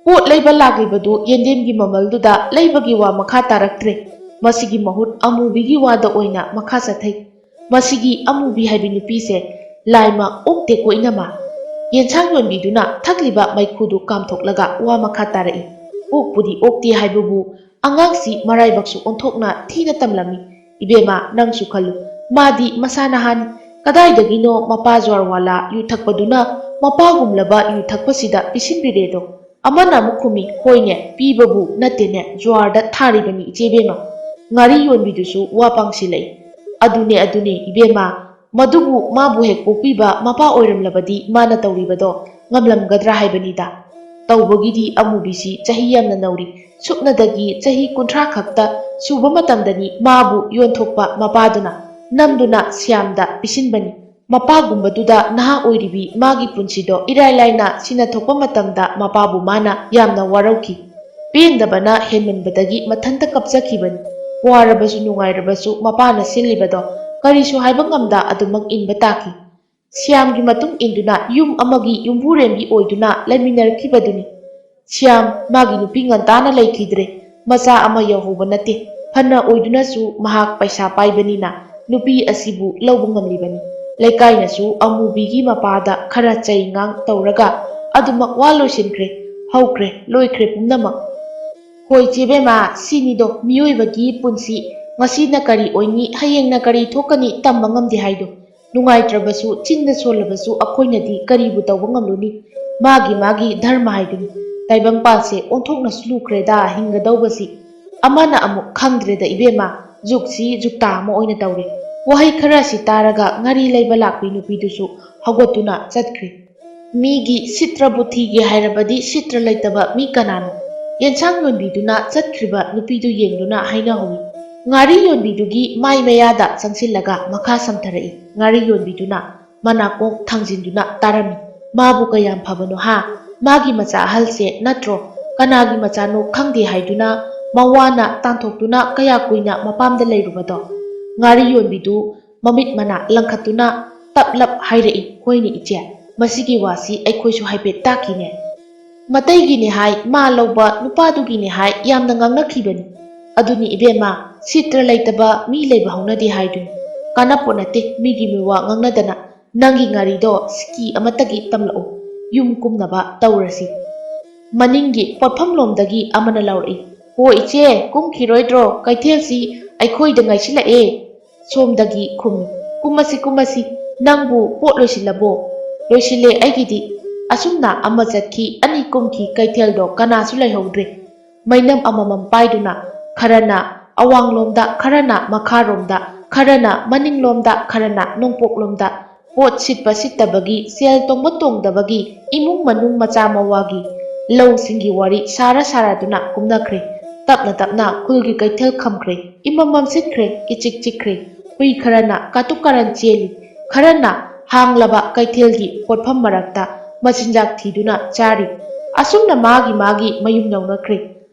ꯄꯣꯠ ꯂꯩꯕ ꯂꯥꯛꯂꯤꯕꯗꯨ ꯌꯦꯟꯗꯦꯝꯒꯤ ꯃꯃꯜꯗꯨꯗ ꯂꯩꯕꯒꯤ ꯋꯥ ꯃꯈꯥ ꯇꯥꯔꯛꯇ꯭ꯔꯦ꯫ ꯃꯁꯤꯒꯤ ꯃꯍꯨꯠ ꯑꯃꯨꯕꯤꯒꯤ ꯋꯥꯗ ꯑꯣꯏꯅ ꯃꯈꯥ ꯆꯠꯊꯩ꯫ "ꯃꯁꯤꯒꯤ ꯑꯃꯨꯕꯤ ꯍꯥꯏꯕꯤ ꯅꯨꯄꯤꯁꯦ ꯂꯥꯏꯃ ꯑꯣꯛꯇꯦꯀꯣ ꯏꯅꯝꯃ꯫" ꯌꯦꯟꯁꯥꯡ ꯌꯣꯟꯕꯤꯗꯨꯅ ꯊꯛꯂꯤꯕ ꯃꯩꯈꯨꯗꯨ ꯀꯥꯝꯊꯣꯛꯂꯒ ꯋꯥ ꯃꯈꯥ ꯇꯥꯔꯛꯏ, "ꯑꯣꯛꯄꯨꯗꯤ ꯑꯣꯛꯇꯦ ꯍꯥꯏꯕꯕꯨ ꯑꯉꯥꯡꯁꯤ ꯃꯔꯥꯏꯕꯛꯁꯨ ꯑꯣꯟꯊꯣꯛꯅ ꯊꯤꯅ ꯇꯝꯂꯝꯃꯤ꯫ ꯏꯕꯦꯝꯃ, ꯅꯪꯁꯨ ꯈꯜꯂꯨ, ꯃꯥꯗꯤ ꯃꯁꯥ ꯅꯍꯥꯅꯤ꯫ ꯀꯗꯥꯏꯗꯒꯤꯅꯣ ꯃꯄꯥ ꯖ꯭ꯋꯥꯔꯋꯥꯂꯥ ꯌꯨ ꯊꯛꯄꯗꯨꯅ ꯃꯄꯥꯒꯨꯝꯂꯕ ꯌꯨ ꯊꯛꯄꯁꯤꯗ ꯄꯤꯁꯤꯟꯕꯤꯔꯦꯗꯣ꯫ ꯑꯃꯅ ꯑꯃꯨꯛ ꯈꯨꯝꯃꯤ, "ꯍꯣꯏꯅꯦ, ꯄꯤꯕꯕꯨ ꯅꯠꯇꯦꯅꯦ, ꯖ꯭ꯋꯥꯔꯗ ꯊꯥꯔꯤꯕꯅꯤ ꯏꯆꯦ ꯏꯕꯦꯝꯃ꯫" ꯉꯥꯔꯤ ꯌꯣꯟꯕꯤꯗꯨꯁꯨ ꯋꯥ ꯄꯥꯡꯁꯤꯜꯂꯛꯏ, "ꯑꯗꯨꯅꯦ, ꯑꯗꯨꯅꯦ ꯏꯕꯦꯝꯃ, ꯃꯗꯨꯕꯨ ꯃꯥꯕꯨ ꯍꯦꯛ ꯄꯣꯛꯄꯤꯕ ꯃꯄꯥ ꯑꯣꯏꯔꯝꯂꯕꯗꯤ ꯃꯥꯅ ꯇꯧꯔꯤꯕꯗꯣ ꯉꯝꯂꯝꯒꯗ꯭ꯔꯥ ꯍꯥꯏꯕꯅꯤꯗ꯫ ꯇꯧꯕꯒꯤꯗꯤ ꯑꯃꯨꯕꯤꯁꯤ ꯆꯍꯤ ꯌꯥꯝꯅ ꯅꯧꯔꯤ, ꯁꯨꯞꯅꯗꯒꯤ ꯆꯍꯤ ꯀꯨꯟꯊ꯭ꯔꯥ ꯈꯛꯇ ꯁꯨꯕ ꯃꯇꯝꯗꯅꯤ ꯃꯥꯕꯨ ꯌꯣꯟꯊꯣꯛꯄ ꯃꯄꯥꯗꯨꯅ ꯅꯝꯗꯨꯅ ꯁ꯭ꯌꯥꯝꯗ ꯄꯤꯁꯤꯟꯕꯅꯤ꯫ ꯃꯄꯥꯒꯨꯝꯕꯗꯨꯗ ꯅꯍꯥ ꯑꯣꯏꯔꯤꯕꯤ ꯃꯥꯒꯤ ꯄꯨꯟꯁꯤꯗꯣ ꯏꯔꯥꯏ ꯂꯥꯏꯅ ꯁꯤꯅ ꯊꯣꯛꯄ ꯃꯇꯝꯗ ꯃꯄꯥꯕꯨ ꯃꯥꯅ ꯌꯥꯝꯅ ꯋꯥꯔꯧꯈꯤ꯫ ꯄꯦꯟꯗꯕꯅ ꯍꯦꯟꯃꯟꯕꯗꯒꯤ ꯃꯊꯟꯇ ꯀꯞꯆꯈꯤꯕꯅꯤ꯫ ꯋꯥꯔꯕꯁꯨ ꯅꯨꯡꯉꯥꯏꯔꯕꯁꯨ ꯃꯄꯥꯅ ꯁꯤꯜꯂꯤꯕꯗꯣ ꯀꯔꯤꯁꯨ ꯍꯥꯏꯕ ꯉꯝꯗ ꯑꯗꯨꯃꯛ ꯏꯟꯕ ꯇꯥꯈꯤ꯫ ꯁ꯭ꯌꯥꯝꯒꯤ ꯃꯇꯨꯡ ꯏꯟꯗꯨꯅ ꯌꯨꯝ ꯑꯃꯒꯤ ꯌꯨꯝꯕꯨꯔꯦꯝꯕꯤ ꯑꯣꯏꯗꯨꯅ ꯂꯩꯃꯤꯟꯅꯔꯛꯈꯤꯕꯗꯨꯅꯤ꯫ ꯁ꯭ꯌꯥꯝ ꯃꯥꯒꯤ ꯅꯨꯄꯤ ꯉꯟꯇꯥꯅ ꯂꯩꯈꯤꯗ꯭ꯔꯦ꯫ ꯃꯆꯥ ꯑꯃ ꯌꯧꯍꯧꯕ ꯅꯠꯇꯦ꯫ ꯐꯅ ꯑꯣꯏꯗꯨꯅꯁꯨ ꯃꯍꯥꯛ ꯄꯩꯁꯥ ꯄꯥꯏꯕꯅꯤꯅ ꯅꯨꯄꯤ ꯑꯁꯤꯕꯨ ꯂꯧꯕ ꯉꯝꯂꯤꯕꯅꯤ꯫ ꯂꯩꯀꯥꯏꯅꯁꯨ ꯑꯃꯨꯕꯤꯒꯤ ꯃꯄꯥꯗ ꯈꯔ ꯆꯩ ꯉꯥꯡ ꯇꯧꯔꯒ ꯑꯗꯨꯃꯛ ꯋꯥ ꯂꯣꯏꯁꯤꯟꯈ꯭ꯔꯦ꯫ ꯍꯧꯈ꯭ꯔꯦ, ꯂꯣꯏꯈ꯭ꯔꯦ ꯄꯨꯝꯅꯃꯛ꯫ ꯍꯣꯏ ꯆꯦꯕꯦꯝꯃ, ꯁꯤꯅꯤꯗꯣ ꯃꯤꯑꯣꯏꯕꯒꯤ ꯄꯨꯟꯁꯤ꯫ ꯉꯁꯤꯅ ꯀꯔꯤ ꯑꯣꯏꯅꯤ, ꯍꯌꯦꯡꯅ ꯀꯔꯤ ꯊꯣꯛꯀꯅꯤ ꯇꯝꯕ ꯉꯝꯗꯦ ꯍꯥꯏꯗꯣ꯫ ꯅꯨꯡꯉꯥꯏꯇ꯭ꯔꯕꯁꯨ, ꯆꯤꯟꯗ ꯁꯣꯜꯂꯕꯁꯨ ꯑꯩꯈꯣꯏꯅꯗꯤ ꯀꯔꯤꯕꯨ ꯇꯧꯕ ꯉꯝꯂꯨꯅꯤ? ꯃꯥꯒꯤ ꯃꯥꯒꯤ ꯙꯔꯃ ꯍꯥꯏꯗꯨꯅꯤ꯫ ꯇꯥꯏꯕꯪꯄꯥꯟꯁꯦ ꯑꯣꯟꯊꯣꯛꯅꯁꯨ ꯂꯨꯈ꯭ꯔꯦꯗ ꯍꯤꯡꯒꯗꯧꯕꯁꯤ꯫ ꯑꯃꯅ ꯑꯃꯨꯛ ꯈꯪꯗ꯭ꯔꯦꯗ ꯏꯕꯦꯝꯃ, ꯖꯨꯛꯁꯤ ꯖꯨꯛꯇꯥ ꯑꯃ ꯑꯣꯏꯅ ꯇꯧꯔꯦ꯫ ꯋꯥꯍꯩ ꯈꯔꯁꯤ ꯇꯥꯔꯒ ꯉꯥꯔꯤ ꯂꯩꯕ ꯂꯥꯛꯄꯤ ꯅꯨꯄꯤꯗꯨꯁꯨ ꯍꯧꯒꯠꯇꯨꯅ ꯆꯠꯈ꯭ꯔꯦ꯫ ꯃꯤꯒꯤ ꯁꯤꯠꯇ꯭ꯔꯕꯨ ꯊꯤꯒꯦ ꯍꯥꯏꯔꯕꯗꯤ ꯁꯤꯠꯇ꯭ꯔ ꯂꯩꯇꯕ ꯃꯤ ꯀꯅꯥꯅꯣ? ꯌꯦꯟꯁꯥꯡ ꯌꯣꯟꯕꯤꯗꯨꯅ ꯆꯠꯈ꯭ꯔꯤꯕ ꯅꯨꯄꯤꯗꯨ ꯌꯦꯡꯗꯨꯅ ꯍꯥꯏꯅꯍꯧꯏ꯫ ꯉꯥꯔꯤ ꯌꯣꯟꯕꯤꯗꯨꯒꯤ ꯃꯥꯏ ꯃꯌꯥꯗ ꯆꯪꯁꯤꯜꯂꯒ ꯃꯈꯥ ꯁꯝꯊꯔꯛꯏ꯫ ꯉꯥꯔꯤ ꯌꯣꯟꯕꯤꯗꯨꯅ ꯃꯅꯥꯀꯣꯡ ꯊꯥꯡꯖꯤꯟꯗꯨꯅ ꯇꯥꯔꯝꯃꯤ꯫ ꯃꯥꯕꯨ ꯀꯌꯥꯝ ꯐꯕꯅꯣ ꯍꯥ? ꯃꯥꯒꯤ ꯃꯆꯥ ꯑꯍꯜꯁꯦ ꯅꯠꯇ꯭ꯔꯣ? ꯀꯅꯥꯒꯤ ꯃꯆꯥꯅꯣ ꯈꯪꯗꯦ ꯍꯥꯏꯗꯨꯅ ꯃꯋꯥꯅ ꯇꯥꯟꯊꯣꯛꯇꯨꯅ ꯀꯌꯥ ꯀꯨꯏꯅ ꯃꯄꯥꯝꯗ ꯂꯩꯔꯨꯕꯗꯣ? ꯉꯥꯔꯤ ꯌꯣꯟꯕꯤꯗꯨ ꯃꯃꯤꯠ ꯃꯅꯥ ꯂꯪꯈꯠꯇꯨꯅ ꯇꯞꯂꯞ ꯍꯥꯏꯔꯛꯏ, "ꯍꯣꯏꯅꯦ ꯏꯆꯦ, ꯃꯁꯤꯒꯤ ꯋꯥꯁꯤ ꯑꯩꯈꯣꯏꯁꯨ ꯍꯥꯏꯐꯦꯠ ꯇꯥꯈꯤꯅꯦ꯫ ꯃꯇꯩꯒꯤꯅꯦ ꯍꯥꯏ, ꯃꯥ ꯂꯧꯕ ꯅꯨꯄꯥꯗꯨꯒꯤꯅꯦ ꯍꯥꯏ, ꯌꯥꯝꯅ ꯉꯥꯡꯅꯈꯤꯕꯅꯤ꯫ ꯑꯗꯨꯅꯤ ꯏꯕꯦꯝꯃ, ꯁꯤꯠꯇ꯭ꯔ ꯂꯩꯇꯕ ꯃꯤ ꯂꯩꯕ ꯍꯧꯅꯗꯦ ꯍꯥꯏꯗꯨꯅꯤ꯫ ꯀꯥꯟꯅꯄꯣꯠ ꯅꯠꯇꯦ ꯃꯤꯒꯤ ꯃꯤꯋꯥ ꯉꯥꯡꯅꯗꯅ ꯅꯪꯒꯤ ꯉꯥꯔꯤꯗꯣ ꯁꯤꯀꯤ ꯑꯃꯠꯇꯒꯤ ꯇꯝꯂꯛꯎ꯫ ꯌꯨꯝ ꯀꯨꯝꯅꯕ ꯇꯧꯔꯁꯤ꯫" ꯃꯅꯤꯡꯒꯤ ꯄꯣꯠꯐꯝꯂꯣꯝꯗꯒꯤ ꯑꯃꯅ ꯂꯥꯎꯔꯛꯏ, "ꯍꯣ ꯏꯆꯦ, ꯀꯨꯝꯈꯤꯔꯣꯏꯗ꯭ꯔꯣ? ꯀꯩꯊꯦꯜꯁꯤ ꯑꯩꯈꯣꯏꯗ ꯉꯥꯏꯁꯤꯜꯂꯛꯑꯦ꯫" ꯁꯣꯝꯗꯒꯤ ꯈꯨꯝꯃꯤ, "ꯀꯨꯝꯃꯁꯤ, ꯀꯨꯝꯃꯁꯤ꯫ ꯅꯪꯕꯨ ꯄꯣꯠ ꯂꯣꯏꯁꯤꯜꯂꯕꯣ?" "ꯂꯣꯏꯁꯤꯜꯂꯦ ꯑꯩꯒꯤꯗꯤ꯫" ꯑꯁꯨꯝꯅ ꯑꯃ ꯆꯠꯈꯤ, ꯑꯅꯤ ꯀꯨꯝꯈꯤ, ꯀꯩꯊꯦꯜꯗꯣ ꯀꯅꯥꯁꯨ ꯂꯩꯍꯧꯗ꯭ꯔꯦ꯫ ꯃꯩꯅꯝ ꯑꯃꯃꯝ ꯄꯥꯏꯗꯨꯅ, ꯈꯔꯅ ꯑꯋꯥꯡꯂꯣꯝꯗ, ꯈꯔꯅ ꯃꯈꯥꯔꯣꯝꯗ, ꯈꯔꯅ ꯃꯅꯤꯡꯂꯣꯝꯗ, ꯈꯔꯅ ꯅꯣꯡꯄꯣꯛꯂꯣꯝꯗ, ꯄꯣꯠ ꯁꯤꯠꯄ ꯁꯤꯠꯇꯕꯒꯤ, ꯁꯦꯜ ꯇꯣꯡꯕ ꯇꯣꯡꯗꯕꯒꯤ, ꯏꯃꯨꯡ ꯃꯅꯨꯡ ꯃꯆꯥ ꯃꯋꯥꯒꯤ, ꯂꯧꯁꯤꯡꯒꯤ ꯋꯥꯔꯤ ꯁꯥꯔ ꯁꯥꯔꯗꯨꯅ ꯀꯨꯝꯅꯈ꯭ꯔꯦ꯫ ꯇꯞꯅ ꯇꯞꯅ ꯈꯨꯜꯒꯤ ꯀꯩꯊꯦꯜ ꯈꯝꯈ꯭ꯔꯦ꯫ ꯏꯃꯝꯃꯝ ꯁꯤꯠꯈ꯭ꯔꯦ, ꯏꯆꯤꯛ ꯆꯤꯛꯈ꯭ꯔꯦ꯫ ꯍꯨꯏ ꯈꯔꯅ ꯀꯥꯇꯨꯛ ꯀꯥꯔꯟ ꯆꯦꯜꯂꯤ, ꯈꯔꯅ ꯍꯥꯡꯂꯕ ꯀꯩꯊꯦꯜꯒꯤ ꯄꯣꯠꯐꯝ ꯃꯔꯛꯇ ꯃꯆꯤꯟꯖꯥꯛ ꯊꯤꯗꯨꯅ ꯆꯥꯔꯤ꯫ ꯑꯁꯨꯝꯅ ꯃꯥꯒꯤ ꯃꯥꯒꯤ ꯃꯌꯨꯝ ꯌꯧꯅꯈ꯭ꯔꯦ꯫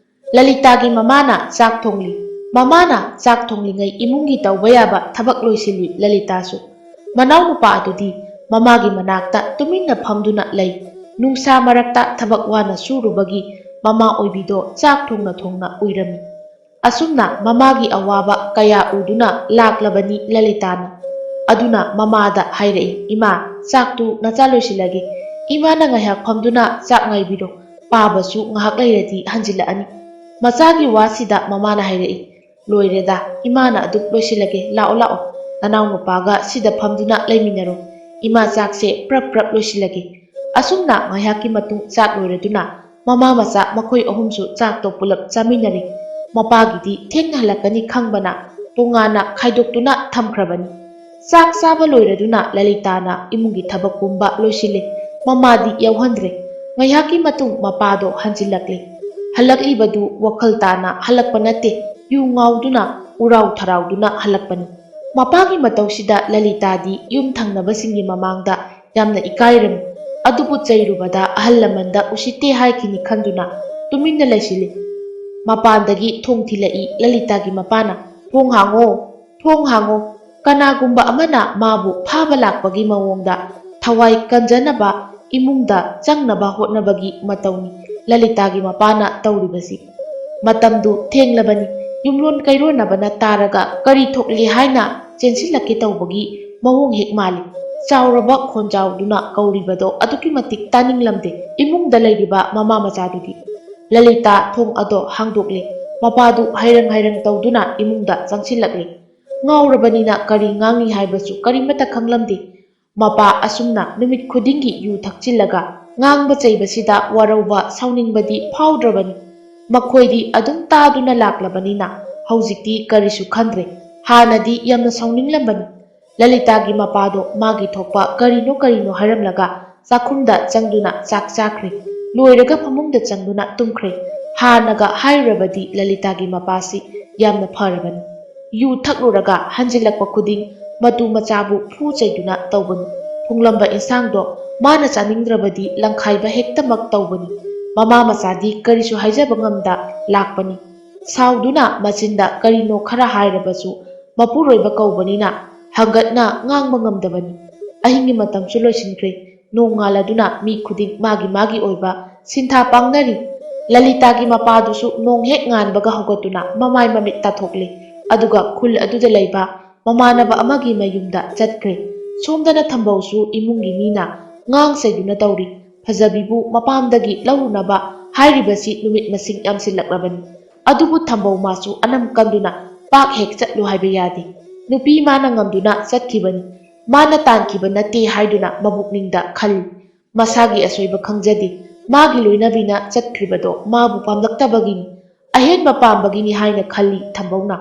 ꯂꯂꯤꯇꯥꯒꯤ ꯃꯃꯥꯅ ꯆꯥꯛ ꯊꯣꯡꯂꯤ꯫ ꯃꯃꯥꯅ ꯆꯥꯛ ꯊꯣꯡꯂꯤꯉꯩ ꯏꯃꯨꯡꯒꯤ ꯇꯧꯕ ꯌꯥꯕ ꯊꯕꯛ ꯂꯣꯏꯁꯤꯜꯂꯤ ꯂꯂꯤꯇꯥꯁꯨ꯫ ꯃꯅꯥꯎꯅꯨꯄꯥ ꯑꯗꯨꯗꯤ ꯃꯃꯥꯒꯤ ꯃꯅꯥꯛꯇ ꯇꯨꯃꯤꯟꯅ ꯐꯝꯗꯨꯅ ꯂꯩ꯫ ꯅꯨꯡꯁꯥ ꯃꯔꯛꯇ ꯊꯕꯛ ꯋꯥꯅ ꯁꯨꯔꯨꯕꯒꯤ ꯃꯃꯥ ꯑꯣꯏꯕꯤꯗꯣ ꯆꯥꯛ ꯊꯣꯡꯅ ꯊꯣꯡꯅ ꯎꯏꯔꯝꯃꯤ꯫ ꯑꯁꯨꯝꯅ ꯃꯃꯥꯒꯤ ꯑꯋꯥꯕ ꯀꯌꯥ ꯎꯗꯨꯅ ꯂꯥꯛꯂꯕꯅꯤ ꯂꯂꯤꯇꯥꯅ꯫ ꯑꯗꯨꯅ ꯃꯃꯥꯗ ꯍꯥꯏꯔꯛꯏ, "ꯏꯃꯥ, ꯆꯥꯛꯇꯨ ꯅꯆꯥ ꯂꯣꯏꯁꯤꯜꯂꯒꯦ꯫ ꯏꯃꯥꯅ ꯉꯥꯏꯍꯥꯛ ꯐꯝꯗꯨꯅ ꯆꯥꯛ ꯉꯥꯏꯕꯤꯔꯣ꯫ ꯄꯥꯕꯁꯨ ꯉꯥꯏꯍꯥꯛ ꯂꯩꯔꯗꯤ ꯍꯟꯖꯤꯜꯂꯛꯑꯅꯤ꯫" ꯃꯆꯥꯒꯤ ꯋꯥꯁꯤꯗ ꯃꯃꯥꯅ ꯍꯥꯏꯔꯛꯏ, "ꯂꯣꯏꯔꯦꯗ, ꯏꯃꯥꯅ ꯑꯗꯨꯝ ꯂꯣꯏꯁꯤꯜꯂꯒꯦ꯫ ꯂꯥꯛꯑꯣ, ꯂꯥꯛꯑꯣ, ꯅꯅꯥꯎ ꯅꯨꯄꯥꯒ ꯁꯤꯗ ꯐꯝꯗꯨꯅ ꯂꯩꯃꯤꯟꯅꯔꯣ꯫ ꯏꯃꯥ ꯆꯥꯛꯁꯦ ꯄ꯭ꯔꯞ ꯄ꯭ꯔꯞ ꯂꯣꯏꯁꯤꯜꯂꯒꯦ꯫" ꯑꯁꯨꯝꯅ ꯉꯥꯏꯍꯥꯛꯀꯤ ꯃꯇꯨꯡ ꯆꯥꯛ ꯂꯣꯏꯔꯗꯨꯅ ꯃꯃꯥ ꯃꯆꯥ ꯃꯈꯣꯏ ꯑꯍꯨꯝꯁꯨ ꯆꯥꯛꯇꯣ ꯄꯨꯂꯞ ꯆꯥꯃꯤꯟꯅꯔꯦ꯫ ꯃꯄꯥꯒꯤꯗꯤ ꯊꯦꯡꯅ ꯍꯜꯂꯛꯀꯅꯤ ꯈꯪꯕꯅ ꯇꯣꯉꯥꯟꯅ ꯈꯥꯏꯗꯣꯛꯇꯨꯅ ꯊꯝꯈ꯭ꯔꯕꯅꯤ꯫ ꯆꯥꯛ ꯆꯥꯕ ꯂꯣꯏꯔꯗꯨꯅ ꯂꯂꯤꯇꯥꯅ ꯏꯃꯨꯡꯒꯤ ꯊꯕꯛ ꯄꯨꯝꯕ ꯂꯣꯏꯁꯤꯜꯂꯦ꯫ ꯃꯃꯥꯗꯤ ꯌꯥꯎꯍꯟꯗ꯭ꯔꯦ꯫ ꯉꯥꯏꯍꯥꯛꯀꯤ ꯃꯇꯨꯡ ꯃꯄꯥꯗꯣ ꯍꯟꯖꯤꯜꯂꯛꯂꯦ꯫ ꯍꯜꯂꯛꯂꯤꯕꯗꯨ ꯋꯥꯈꯜ ꯇꯥꯅ ꯍꯜꯂꯛꯄ ꯅꯠꯇꯦ, ꯌꯨ ꯉꯥꯎꯗꯨꯅ, ꯎꯔꯥꯎ ꯊꯔꯥꯎꯗꯨꯅ ꯍꯜꯂꯛꯄꯅꯤ꯫ ꯃꯄꯥꯒꯤ ꯃꯇꯧꯁꯤꯗ ꯂꯂꯤꯇꯥꯗꯤ ꯌꯨꯝ ꯊꯪꯅꯕꯁꯤꯡꯒꯤ ꯃꯃꯥꯡꯗ ꯌꯥꯝꯅ ꯏꯀꯥꯏꯔꯝꯃꯤ꯫ ꯑꯗꯨꯕꯨ ꯆꯩꯔꯨꯕꯗ ꯑꯍꯜ ꯂꯃꯟꯗ ꯎꯁꯤꯠꯇꯦ ꯍꯥꯏꯈꯤꯅꯤ ꯈꯟꯗꯨꯅ ꯇꯨꯃꯤꯟꯅ ꯂꯩꯁꯤꯜꯂꯤ꯫ ꯃꯄꯥꯟꯗꯒꯤ ꯊꯣꯡ ꯊꯤꯜꯂꯛꯏ ꯂꯂꯤꯇꯥꯒꯤ ꯃꯄꯥꯅ, "ꯊꯣꯡ ꯍꯥꯡꯉꯣ, ꯊꯣꯡ ꯍꯥꯡꯉꯣ"꯫ ꯀꯅꯥꯒꯨꯝꯕ ꯑꯃꯅ ꯃꯥꯕꯨ ꯐꯥꯕ ꯂꯥꯛꯄꯒꯤ ꯃꯑꯣꯡꯗ ꯊꯋꯥꯏ ꯀꯟꯖꯅꯕ ꯏꯃꯨꯡꯗ ꯆꯪꯅꯕ ꯍꯣꯠꯅꯕꯒꯤ ꯃꯇꯧꯅꯤ ꯂꯂꯤꯇꯥꯒꯤ ꯃꯄꯥꯅ ꯇꯧꯔꯤꯕꯁꯤ꯫ ꯃꯇꯝꯗꯨ ꯊꯦꯡꯂꯕꯅꯤ꯫ ꯌꯨꯝꯂꯣꯟ ꯀꯩꯔꯣꯟꯅꯕꯅ ꯇꯥꯔꯒ ꯀꯔꯤ ꯊꯣꯛꯂꯤ ꯍꯥꯏꯅ ꯆꯦꯟꯁꯤꯜꯂꯛꯀꯦ ꯇꯧꯕꯒꯤ ꯃꯑꯣꯡ ꯍꯦꯛ ꯃꯥꯜꯂꯤ꯫ ꯆꯥꯎꯔꯕ ꯈꯣꯟꯖꯥꯎꯗꯨꯅ ꯀꯧꯔꯤꯕꯗꯣ ꯑꯗꯨꯛꯀꯤ ꯃꯇꯤꯛ ꯇꯥꯅꯤꯡꯂꯝꯗꯦ ꯏꯃꯨꯡꯗ ꯂꯩꯔꯤꯕ ꯃꯃꯥ ꯃꯆꯥꯗꯨꯗꯤ꯫ ꯂꯂꯤꯇꯥ ꯊꯣꯡ ꯑꯗꯣ ꯍꯥꯡꯗꯣꯛꯂꯦ꯫ ꯃꯄꯥꯗꯨ ꯍꯩꯔꯪ ꯍꯩꯔꯪ ꯇꯧꯗꯨꯅ ꯏꯃꯨꯡꯗ ꯆꯪꯁꯤꯜꯂꯛꯂꯦ꯫ ꯉꯥꯎꯔꯕꯅꯤꯅ ꯀꯔꯤ ꯉꯥꯡꯏ ꯍꯥꯏꯕꯁꯨ ꯀꯔꯤꯃꯠꯇ ꯈꯪꯂꯝꯗꯦ꯫ ꯃꯄꯥ ꯑꯁꯨꯝꯅ ꯅꯨꯃꯤꯠ ꯈꯨꯗꯤꯡꯒꯤ ꯌꯨ ꯊꯛꯆꯤꯜꯂꯒ ꯉꯥꯡꯕ ꯆꯩꯕꯁꯤꯗ ꯋꯥꯔꯧꯕ, ꯁꯥꯎꯅꯤꯡꯕꯗꯤ ꯐꯥꯎꯗ꯭ꯔꯕꯅꯤ꯫ ꯃꯈꯣꯏꯗꯤ ꯑꯗꯨꯝ ꯇꯥꯗꯨꯅ ꯂꯥꯛꯂꯕꯅꯤꯅ ꯍꯧꯖꯤꯛꯇꯤ ꯀꯔꯤꯁꯨ ꯈꯟꯗ꯭ꯔꯦ꯫ ꯍꯥꯟꯅꯗꯤ ꯌꯥꯝꯅ ꯁꯥꯎꯅꯤꯡꯂꯝꯕꯅꯤ꯫ ꯂꯂꯤꯇꯥꯒꯤ ꯃꯄꯥꯗꯣ ꯃꯥꯒꯤ ꯊꯣꯛꯄ ꯀꯔꯤꯅꯣ ꯀꯔꯤꯅꯣ ꯍꯥꯏꯔꯝꯂꯒ ꯆꯥꯛꯈꯨꯝꯗ ꯆꯪꯗꯨꯅ ꯆꯥꯛ ꯆꯥꯈ꯭ꯔꯦ꯫ ꯂꯣꯏꯔꯒ ꯐꯃꯨꯡꯗ ꯆꯪꯗꯨꯅ ꯇꯨꯝꯈ꯭ꯔꯦ꯫ ꯍꯥꯟꯅꯒ ꯍꯥꯏꯔꯨꯔꯕꯗꯤ ꯂꯂꯤꯇꯥꯒꯤ ꯃꯄꯥꯁꯤ ꯌꯥꯝꯅ ꯐꯔꯕꯅꯤ꯫ ꯌꯨ ꯊꯛꯂꯨꯔꯒ ꯍꯟꯖꯤꯜꯂꯛꯄ ꯈꯨꯗꯤꯡ ꯃꯇꯨ ꯃꯆꯥꯕꯨ ꯐꯨ ꯆꯩꯗꯨꯅ ꯇꯧꯕꯅꯤ꯫ ꯊꯣꯡꯂꯝꯕ ꯏꯟꯁꯥꯡꯗꯣ ꯃꯥꯅ ꯆꯥꯅꯤꯡꯗ꯭ꯔꯕꯗꯤ ꯂꯪꯈꯥꯏꯕ ꯍꯦꯛꯇꯃꯛ ꯇꯧꯕꯅꯤ꯫ ꯃꯃꯥ ꯃꯆꯥꯗꯤ ꯀꯔꯤꯁꯨ ꯍꯥꯏꯖꯕ ꯉꯝꯗ ꯂꯥꯛꯄꯅꯤ꯫ ꯁꯥꯎꯗꯨꯅ ꯃꯆꯤꯟꯗ ꯀꯔꯤꯅꯣ ꯈꯔ ꯍꯥꯏꯔꯕꯁꯨ ꯃꯄꯨꯔꯣꯏꯕ ꯀꯧꯕꯅꯤꯅ ꯍꯪꯒꯠꯅ ꯉꯥꯡꯕ ꯉꯝꯗꯕꯅꯤ꯫ ꯑꯍꯤꯡꯒꯤ ꯃꯇꯝꯁꯨ ꯂꯣꯏꯁꯤꯟꯈ꯭ꯔꯦ꯫ ꯅꯣꯡꯉꯥꯜꯂꯗꯨꯅ ꯃꯤ ꯈꯨꯗꯤꯡ ꯃꯥꯒꯤ ꯃꯥꯒꯤ ꯑꯣꯏꯕ ꯁꯤꯟꯊꯥ ꯄꯥꯡꯅꯔꯤ꯫ ꯂꯂꯤꯇꯥꯒꯤ ꯃꯄꯥꯗꯨꯁꯨ ꯅꯣꯡ ꯍꯦꯛ ꯉꯥꯟꯕꯒ ꯍꯧꯒꯠꯇꯨꯅ ꯃꯃꯥꯏ ꯃꯃꯤꯠ ꯇꯥꯊꯣꯛꯂꯦ꯫ ꯑꯗꯨꯒ ꯈꯨꯜ ꯑꯗꯨꯗ ꯂꯩꯕ ꯃꯃꯥꯟꯅꯕ ꯑꯃꯒꯤ ꯃꯌꯨꯝꯗ ꯆꯠꯈ꯭ꯔꯦ꯫ ꯁꯣꯝꯗꯅ ꯊꯝꯕꯧꯁꯨ ꯏꯃꯨꯡꯒꯤ ꯃꯤꯅ ꯉꯥꯡ ꯁꯩꯗꯨꯅ ꯇꯧꯔꯤ꯫ ꯐꯖꯕꯤꯕꯨ ꯃꯄꯥꯝꯗꯒꯤ ꯂꯧꯔꯨꯅꯕ ꯍꯥꯏꯔꯤꯕꯁꯤ ꯅꯨꯃꯤꯠ ꯃꯁꯤꯡ ꯌꯥꯝꯁꯤꯜꯂꯛꯂꯕꯅꯤ꯫ ꯑꯗꯨꯕꯨ ꯊꯝꯕꯧ ꯃꯥꯁꯨ ꯑꯅꯝ ꯀꯟꯗꯨꯅ ꯄꯥꯛ ꯍꯦꯛ ꯆꯠꯂꯨ ꯍꯥꯏꯕ ꯌꯥꯗꯦ꯫ ꯅꯨꯄꯤ ꯃꯥꯅ ꯉꯝꯗꯨꯅ ꯆꯠꯈꯤꯕꯅꯤ꯫ ꯃꯥꯅ ꯇꯥꯟꯈꯤꯕ ꯅꯠꯇꯦ ꯍꯥꯏꯗꯨꯅ ꯃꯕꯨꯛꯅꯤꯡꯗ ꯈꯜꯂꯤ꯫ ꯃꯁꯥꯒꯤ ꯑꯁꯣꯏꯕ ꯈꯪꯖꯗꯦ꯫ ꯃꯥꯒꯤ ꯂꯣꯏꯅꯕꯤꯅ ꯆꯠꯈ꯭ꯔꯤꯕꯗꯣ ꯃꯥꯕꯨ ꯄꯥꯝꯂꯛꯇꯕꯒꯤꯅꯤ꯫ ꯑꯍꯦꯟꯕ ꯄꯥꯝꯕꯒꯤꯅꯤ ꯍꯥꯏꯅ ꯈꯜꯂꯤ ꯊꯝꯕꯧꯅ꯫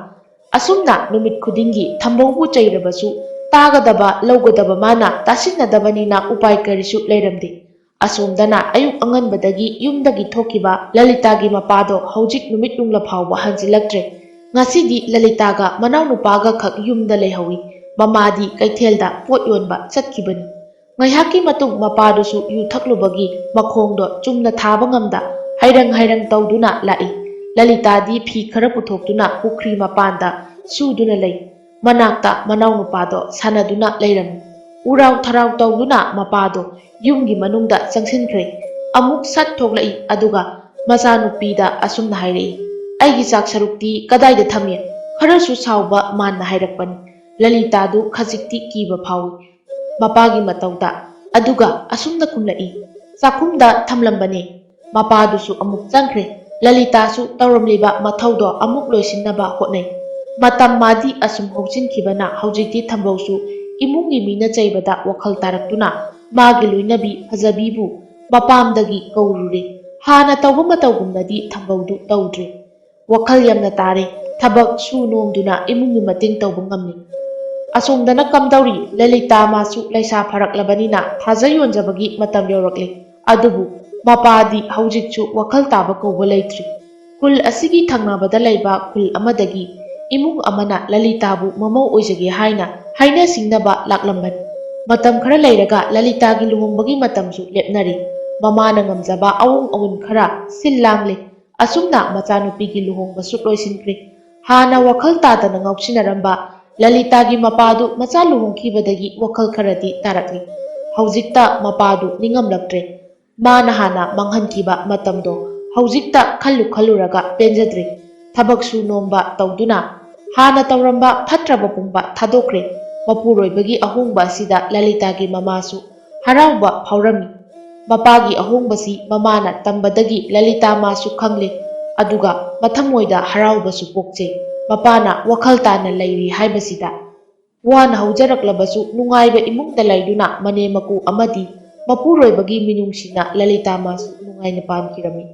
ꯑꯁꯨꯝꯅ ꯅꯨꯃꯤꯠ ꯈꯨꯗꯤꯡꯒꯤ ꯊꯝꯕꯧꯕꯨ ꯆꯩꯔꯕꯁꯨ ꯇꯥꯒꯗꯕ ꯂꯧꯒꯗꯕ ꯃꯥꯅ ꯇꯥꯁꯤꯟꯅꯗꯕꯅꯤꯅ ꯎꯄꯥꯏ ꯀꯔꯤꯁꯨ ꯂꯩꯔꯝꯗꯦ꯫ ꯑꯁꯣꯝꯗꯅ ꯑꯌꯨꯛ ꯑꯉꯟꯕꯗꯒꯤ ꯌꯨꯝꯗꯒꯤ ꯊꯣꯛꯈꯤꯕ ꯂꯂꯤꯇꯥꯒꯤ ꯃꯄꯥꯗꯣ ꯍꯧꯖꯤꯛ ꯅꯨꯃꯤꯠ ꯅꯨꯡꯂ ꯐꯥꯎꯕ ꯍꯟꯖꯤꯜꯂꯛꯇ꯭ꯔꯦ꯫ ꯉꯁꯤꯗꯤ ꯂꯂꯤꯇꯥꯒ ꯃꯅꯥꯎꯅꯨꯄꯥꯒ ꯈꯛ ꯌꯨꯝꯗ ꯂꯩꯍꯧꯏ꯫ ꯃꯃꯥꯗꯤ ꯀꯩꯊꯦꯜꯗ ꯄꯣꯠ ꯌꯣꯟꯕ ꯆꯠꯈꯤꯕꯅꯤ꯫ ꯉꯥꯏꯍꯥꯛꯀꯤ ꯃꯇꯨꯡ ꯃꯄꯥꯗꯨꯁꯨ ꯌꯨ ꯊꯛꯂꯨꯕꯒꯤ ꯃꯈꯣꯡꯗꯣ ꯆꯨꯝꯅ ꯊꯥꯕ ꯉꯝꯗ ꯍꯩꯔꯪ ꯍꯩꯔꯪ ꯇꯧꯗꯨꯅ ꯂꯥꯛꯏ꯫ ꯂꯂꯤꯇꯥꯗꯤ ꯐꯤ ꯈꯔ ꯄꯨꯊꯣꯛꯇꯨꯅ ꯄꯨꯈ꯭ꯔꯤ ꯃꯄꯥꯟꯗ ꯁꯨꯗꯨꯅ ꯂꯩ꯫ ꯃꯅꯥꯛꯇ ꯃꯅꯥꯎꯅꯨꯄꯥꯗꯣ ꯁꯥꯟꯅꯗꯨꯅ ꯂꯩꯔꯝꯃꯤ꯫ ꯎꯔꯥꯎ ꯊꯔꯥꯎ ꯇꯧꯗꯨꯅ ꯃꯄꯥꯗꯣ ꯌꯨꯝꯒꯤ ꯃꯅꯨꯡꯗ ꯆꯪꯁꯤꯟꯈ꯭ꯔꯦ꯫ ꯑꯃꯨꯛ ꯁꯠ ꯊꯣꯛꯂꯛꯏ, ꯑꯗꯨꯒ ꯃꯆꯥꯅꯨꯄꯤꯗ ꯑꯁꯨꯝꯅ ꯍꯥꯏꯔꯛꯏ, "ꯑꯩꯒꯤ ꯆꯥꯛ ꯁꯔꯨꯛꯇꯤ ꯀꯗꯥꯏꯗ ꯊꯝꯃꯤ?" ꯈꯔꯁꯨ ꯁꯥꯎꯕ ꯃꯥꯟꯅ ꯍꯥꯏꯔꯛꯄꯅꯤ꯫ ꯂꯂꯤꯇꯥꯗꯨ ꯈꯖꯤꯛꯇꯤ ꯀꯤꯕ ꯐꯥꯎꯏ꯫ ꯃꯄꯥꯒꯤ ꯃꯇꯧꯗ꯫ ꯑꯗꯨꯒ ꯑꯁꯨꯝꯅ ꯈꯨꯝꯂꯛꯏ, "ꯆꯥꯛꯈꯨꯝꯗ ꯊꯝꯂꯝꯕꯅꯦ꯫" ꯃꯄꯥꯗꯨꯁꯨ ꯑꯃꯨꯛ ꯆꯪꯈ꯭ꯔꯦ꯫ ꯂꯂꯤꯇꯥꯁꯨ ꯇꯧꯔꯝꯂꯤꯕ ꯃꯊꯧꯗꯣ ꯑꯃꯨꯛ ꯂꯣꯏꯁꯤꯟꯅꯕ ꯍꯣꯠꯅꯩ꯫ ꯃꯇꯝ ꯃꯥꯗꯤ ꯑꯁꯨꯝ ꯍꯧꯖꯤꯟꯈꯤꯕꯅ ꯍꯧꯖꯤꯛꯇꯤ ꯊꯝꯕꯧꯁꯨ ꯏꯃꯨꯡꯒꯤ ꯃꯤꯅ ꯆꯩꯕꯗ ꯋꯥꯈꯜ ꯇꯥꯔꯛꯇꯨꯅ ꯃꯥꯒꯤ ꯂꯣꯏꯅꯕꯤ ꯐꯖꯕꯤꯕꯨ ꯃꯄꯥꯝꯗꯒꯤ ꯀꯧꯔꯨꯔꯦ꯫ ꯍꯥꯟꯅ ꯇꯧꯕ ꯃꯇꯧꯒꯨꯝꯅꯗꯤ ꯊꯝꯕꯧꯗꯨ ꯇꯧꯗ꯭ꯔꯦ꯫ ꯋꯥꯈꯜ ꯌꯥꯝꯅ ꯇꯥꯔꯦ꯫ ꯊꯕꯛ ꯁꯨ ꯅꯣꯝꯗꯨꯅ ꯏꯃꯨꯡꯒꯤ ꯃꯇꯦꯡ ꯇꯧꯕ ꯉꯝꯃꯤ꯫ ꯑꯁꯣꯝꯗꯅ ꯀꯝꯗꯧꯔꯤ? ꯂꯂꯤꯇꯥ ꯃꯥꯁꯨ ꯂꯩꯁꯥ ꯐꯔꯛꯂꯕꯅꯤꯅ ꯊꯥꯖ ꯌꯣꯟꯖꯕꯒꯤ ꯃꯇꯝ ꯌꯧꯔꯛꯂꯦ꯫ ꯑꯗꯨꯕꯨ ꯃꯄꯥꯗꯤ ꯍꯧꯖꯤꯛꯁꯨ ꯋꯥꯈꯜ ꯇꯥꯕ ꯀꯧꯕ ꯂꯩꯇ꯭ꯔꯤ꯫ ꯈꯨꯜ ꯑꯁꯤꯒꯤ ꯊꯪꯅꯕꯗ ꯂꯩꯕ ꯈꯨꯜ ꯑꯃꯗꯒꯤ ꯏꯃꯨꯡ ꯑꯃꯅ ꯂꯂꯤꯇꯥꯕꯨ ꯃꯃꯧ ꯑꯣꯏꯖꯒꯦ ꯍꯥꯏꯅ ꯍꯥꯏꯅ ꯁꯤꯡꯅꯕ ꯂꯥꯛꯂꯝꯕꯅꯤ꯫ ꯃꯇꯝ ꯈꯔ ꯂꯩꯔꯒ ꯂꯂꯤꯇꯥꯒꯤ ꯂꯨꯍꯣꯡꯕꯒꯤ ꯃꯇꯝꯁꯨ ꯂꯦꯞꯅꯔꯦ꯫ ꯃꯃꯥꯅ ꯉꯝꯖꯕ ꯑꯋꯣꯡ ꯑꯋꯨꯟ ꯈꯔ ꯁꯤꯜ ꯂꯥꯡꯂꯦ꯫ ꯑꯁꯨꯝꯅ ꯃꯆꯥꯅꯨꯄꯤꯒꯤ ꯂꯨꯍꯣꯡꯕꯁꯨ ꯂꯣꯏꯁꯤꯟꯈ꯭ꯔꯦ꯫ ꯍꯥꯟꯅ ꯋꯥꯈꯜ ꯇꯥꯗꯅ ꯉꯥꯎꯁꯤꯟꯅꯔꯝꯕ ꯂꯂꯤꯇꯥꯒꯤ ꯃꯄꯥꯗꯨ ꯃꯆꯥ ꯂꯨꯍꯣꯡꯈꯤꯕꯗꯒꯤ ꯋꯥꯈꯜ ꯈꯔꯗꯤ ꯇꯥꯔꯛꯂꯤ꯫ ꯍꯧꯖꯤꯛꯇ ꯃꯄꯥꯗꯨ ꯅꯤꯡꯉꯝꯂꯛꯇ꯭ꯔꯦ꯫ ꯃꯥꯅ ꯍꯥꯟꯅ ꯃꯥꯡꯍꯟꯈꯤꯕ ꯃꯇꯝꯗꯣ ꯍꯧꯖꯤꯛꯇ ꯈꯜꯂꯨ ꯈꯜꯂꯨꯔꯒ ꯄꯦꯟꯖꯗ꯭ꯔꯦ꯫ ꯊꯕꯛ ꯁꯨ ꯅꯣꯝꯕ ꯇꯧꯗꯨꯅ ꯍꯥꯟꯅ ꯇꯧꯔꯝꯕ ꯐꯠꯇ꯭ꯔꯕ ꯄꯨꯝꯕ ꯊꯥꯗꯣꯛꯈ꯭ꯔꯦ꯫ ꯃꯄꯨꯔꯣꯏꯕꯒꯤ ꯑꯍꯣꯡꯕ ꯑꯁꯤꯗ ꯂꯂꯤꯇꯥꯒꯤ ꯃꯃꯥꯁꯨ ꯍꯔꯥꯎꯕ ꯐꯥꯎꯔꯝꯃꯤ꯫ ꯃꯄꯥꯒꯤ ꯑꯍꯣꯡꯕꯁꯤ ꯃꯃꯥꯅ ꯇꯝꯕꯗꯒꯤ ꯂꯂꯤꯇꯥ ꯃꯥꯁꯨ ꯈꯪꯂꯦ꯫ ꯑꯗꯨꯒ ꯃꯊꯃꯣꯏꯗ ꯍꯔꯥꯎꯕꯁꯨ ꯄꯣꯛꯆꯩ꯫ ꯃꯄꯥꯅ ꯋꯥꯈꯜ ꯇꯥꯅ ꯂꯩꯔꯤ ꯍꯥꯏꯕꯁꯤꯗ꯫ ꯋꯥꯅ ꯍꯧꯖꯔꯛꯂꯕꯁꯨ ꯅꯨꯡꯉꯥꯏꯕ ꯏꯃꯨꯡꯗ ꯂꯩꯗꯨꯅ ꯃꯅꯦꯝ ꯃꯀꯨ ꯑꯃꯗꯤ ꯃꯄꯨꯔꯣꯏꯕꯒꯤ ꯃꯤꯅꯨꯡꯁꯤꯅ ꯂꯂꯤꯇꯥ ꯃꯥꯁꯨ ꯅꯨꯡꯉꯥꯏꯅ ꯄꯥꯟꯈꯤꯔꯝꯃꯤ꯫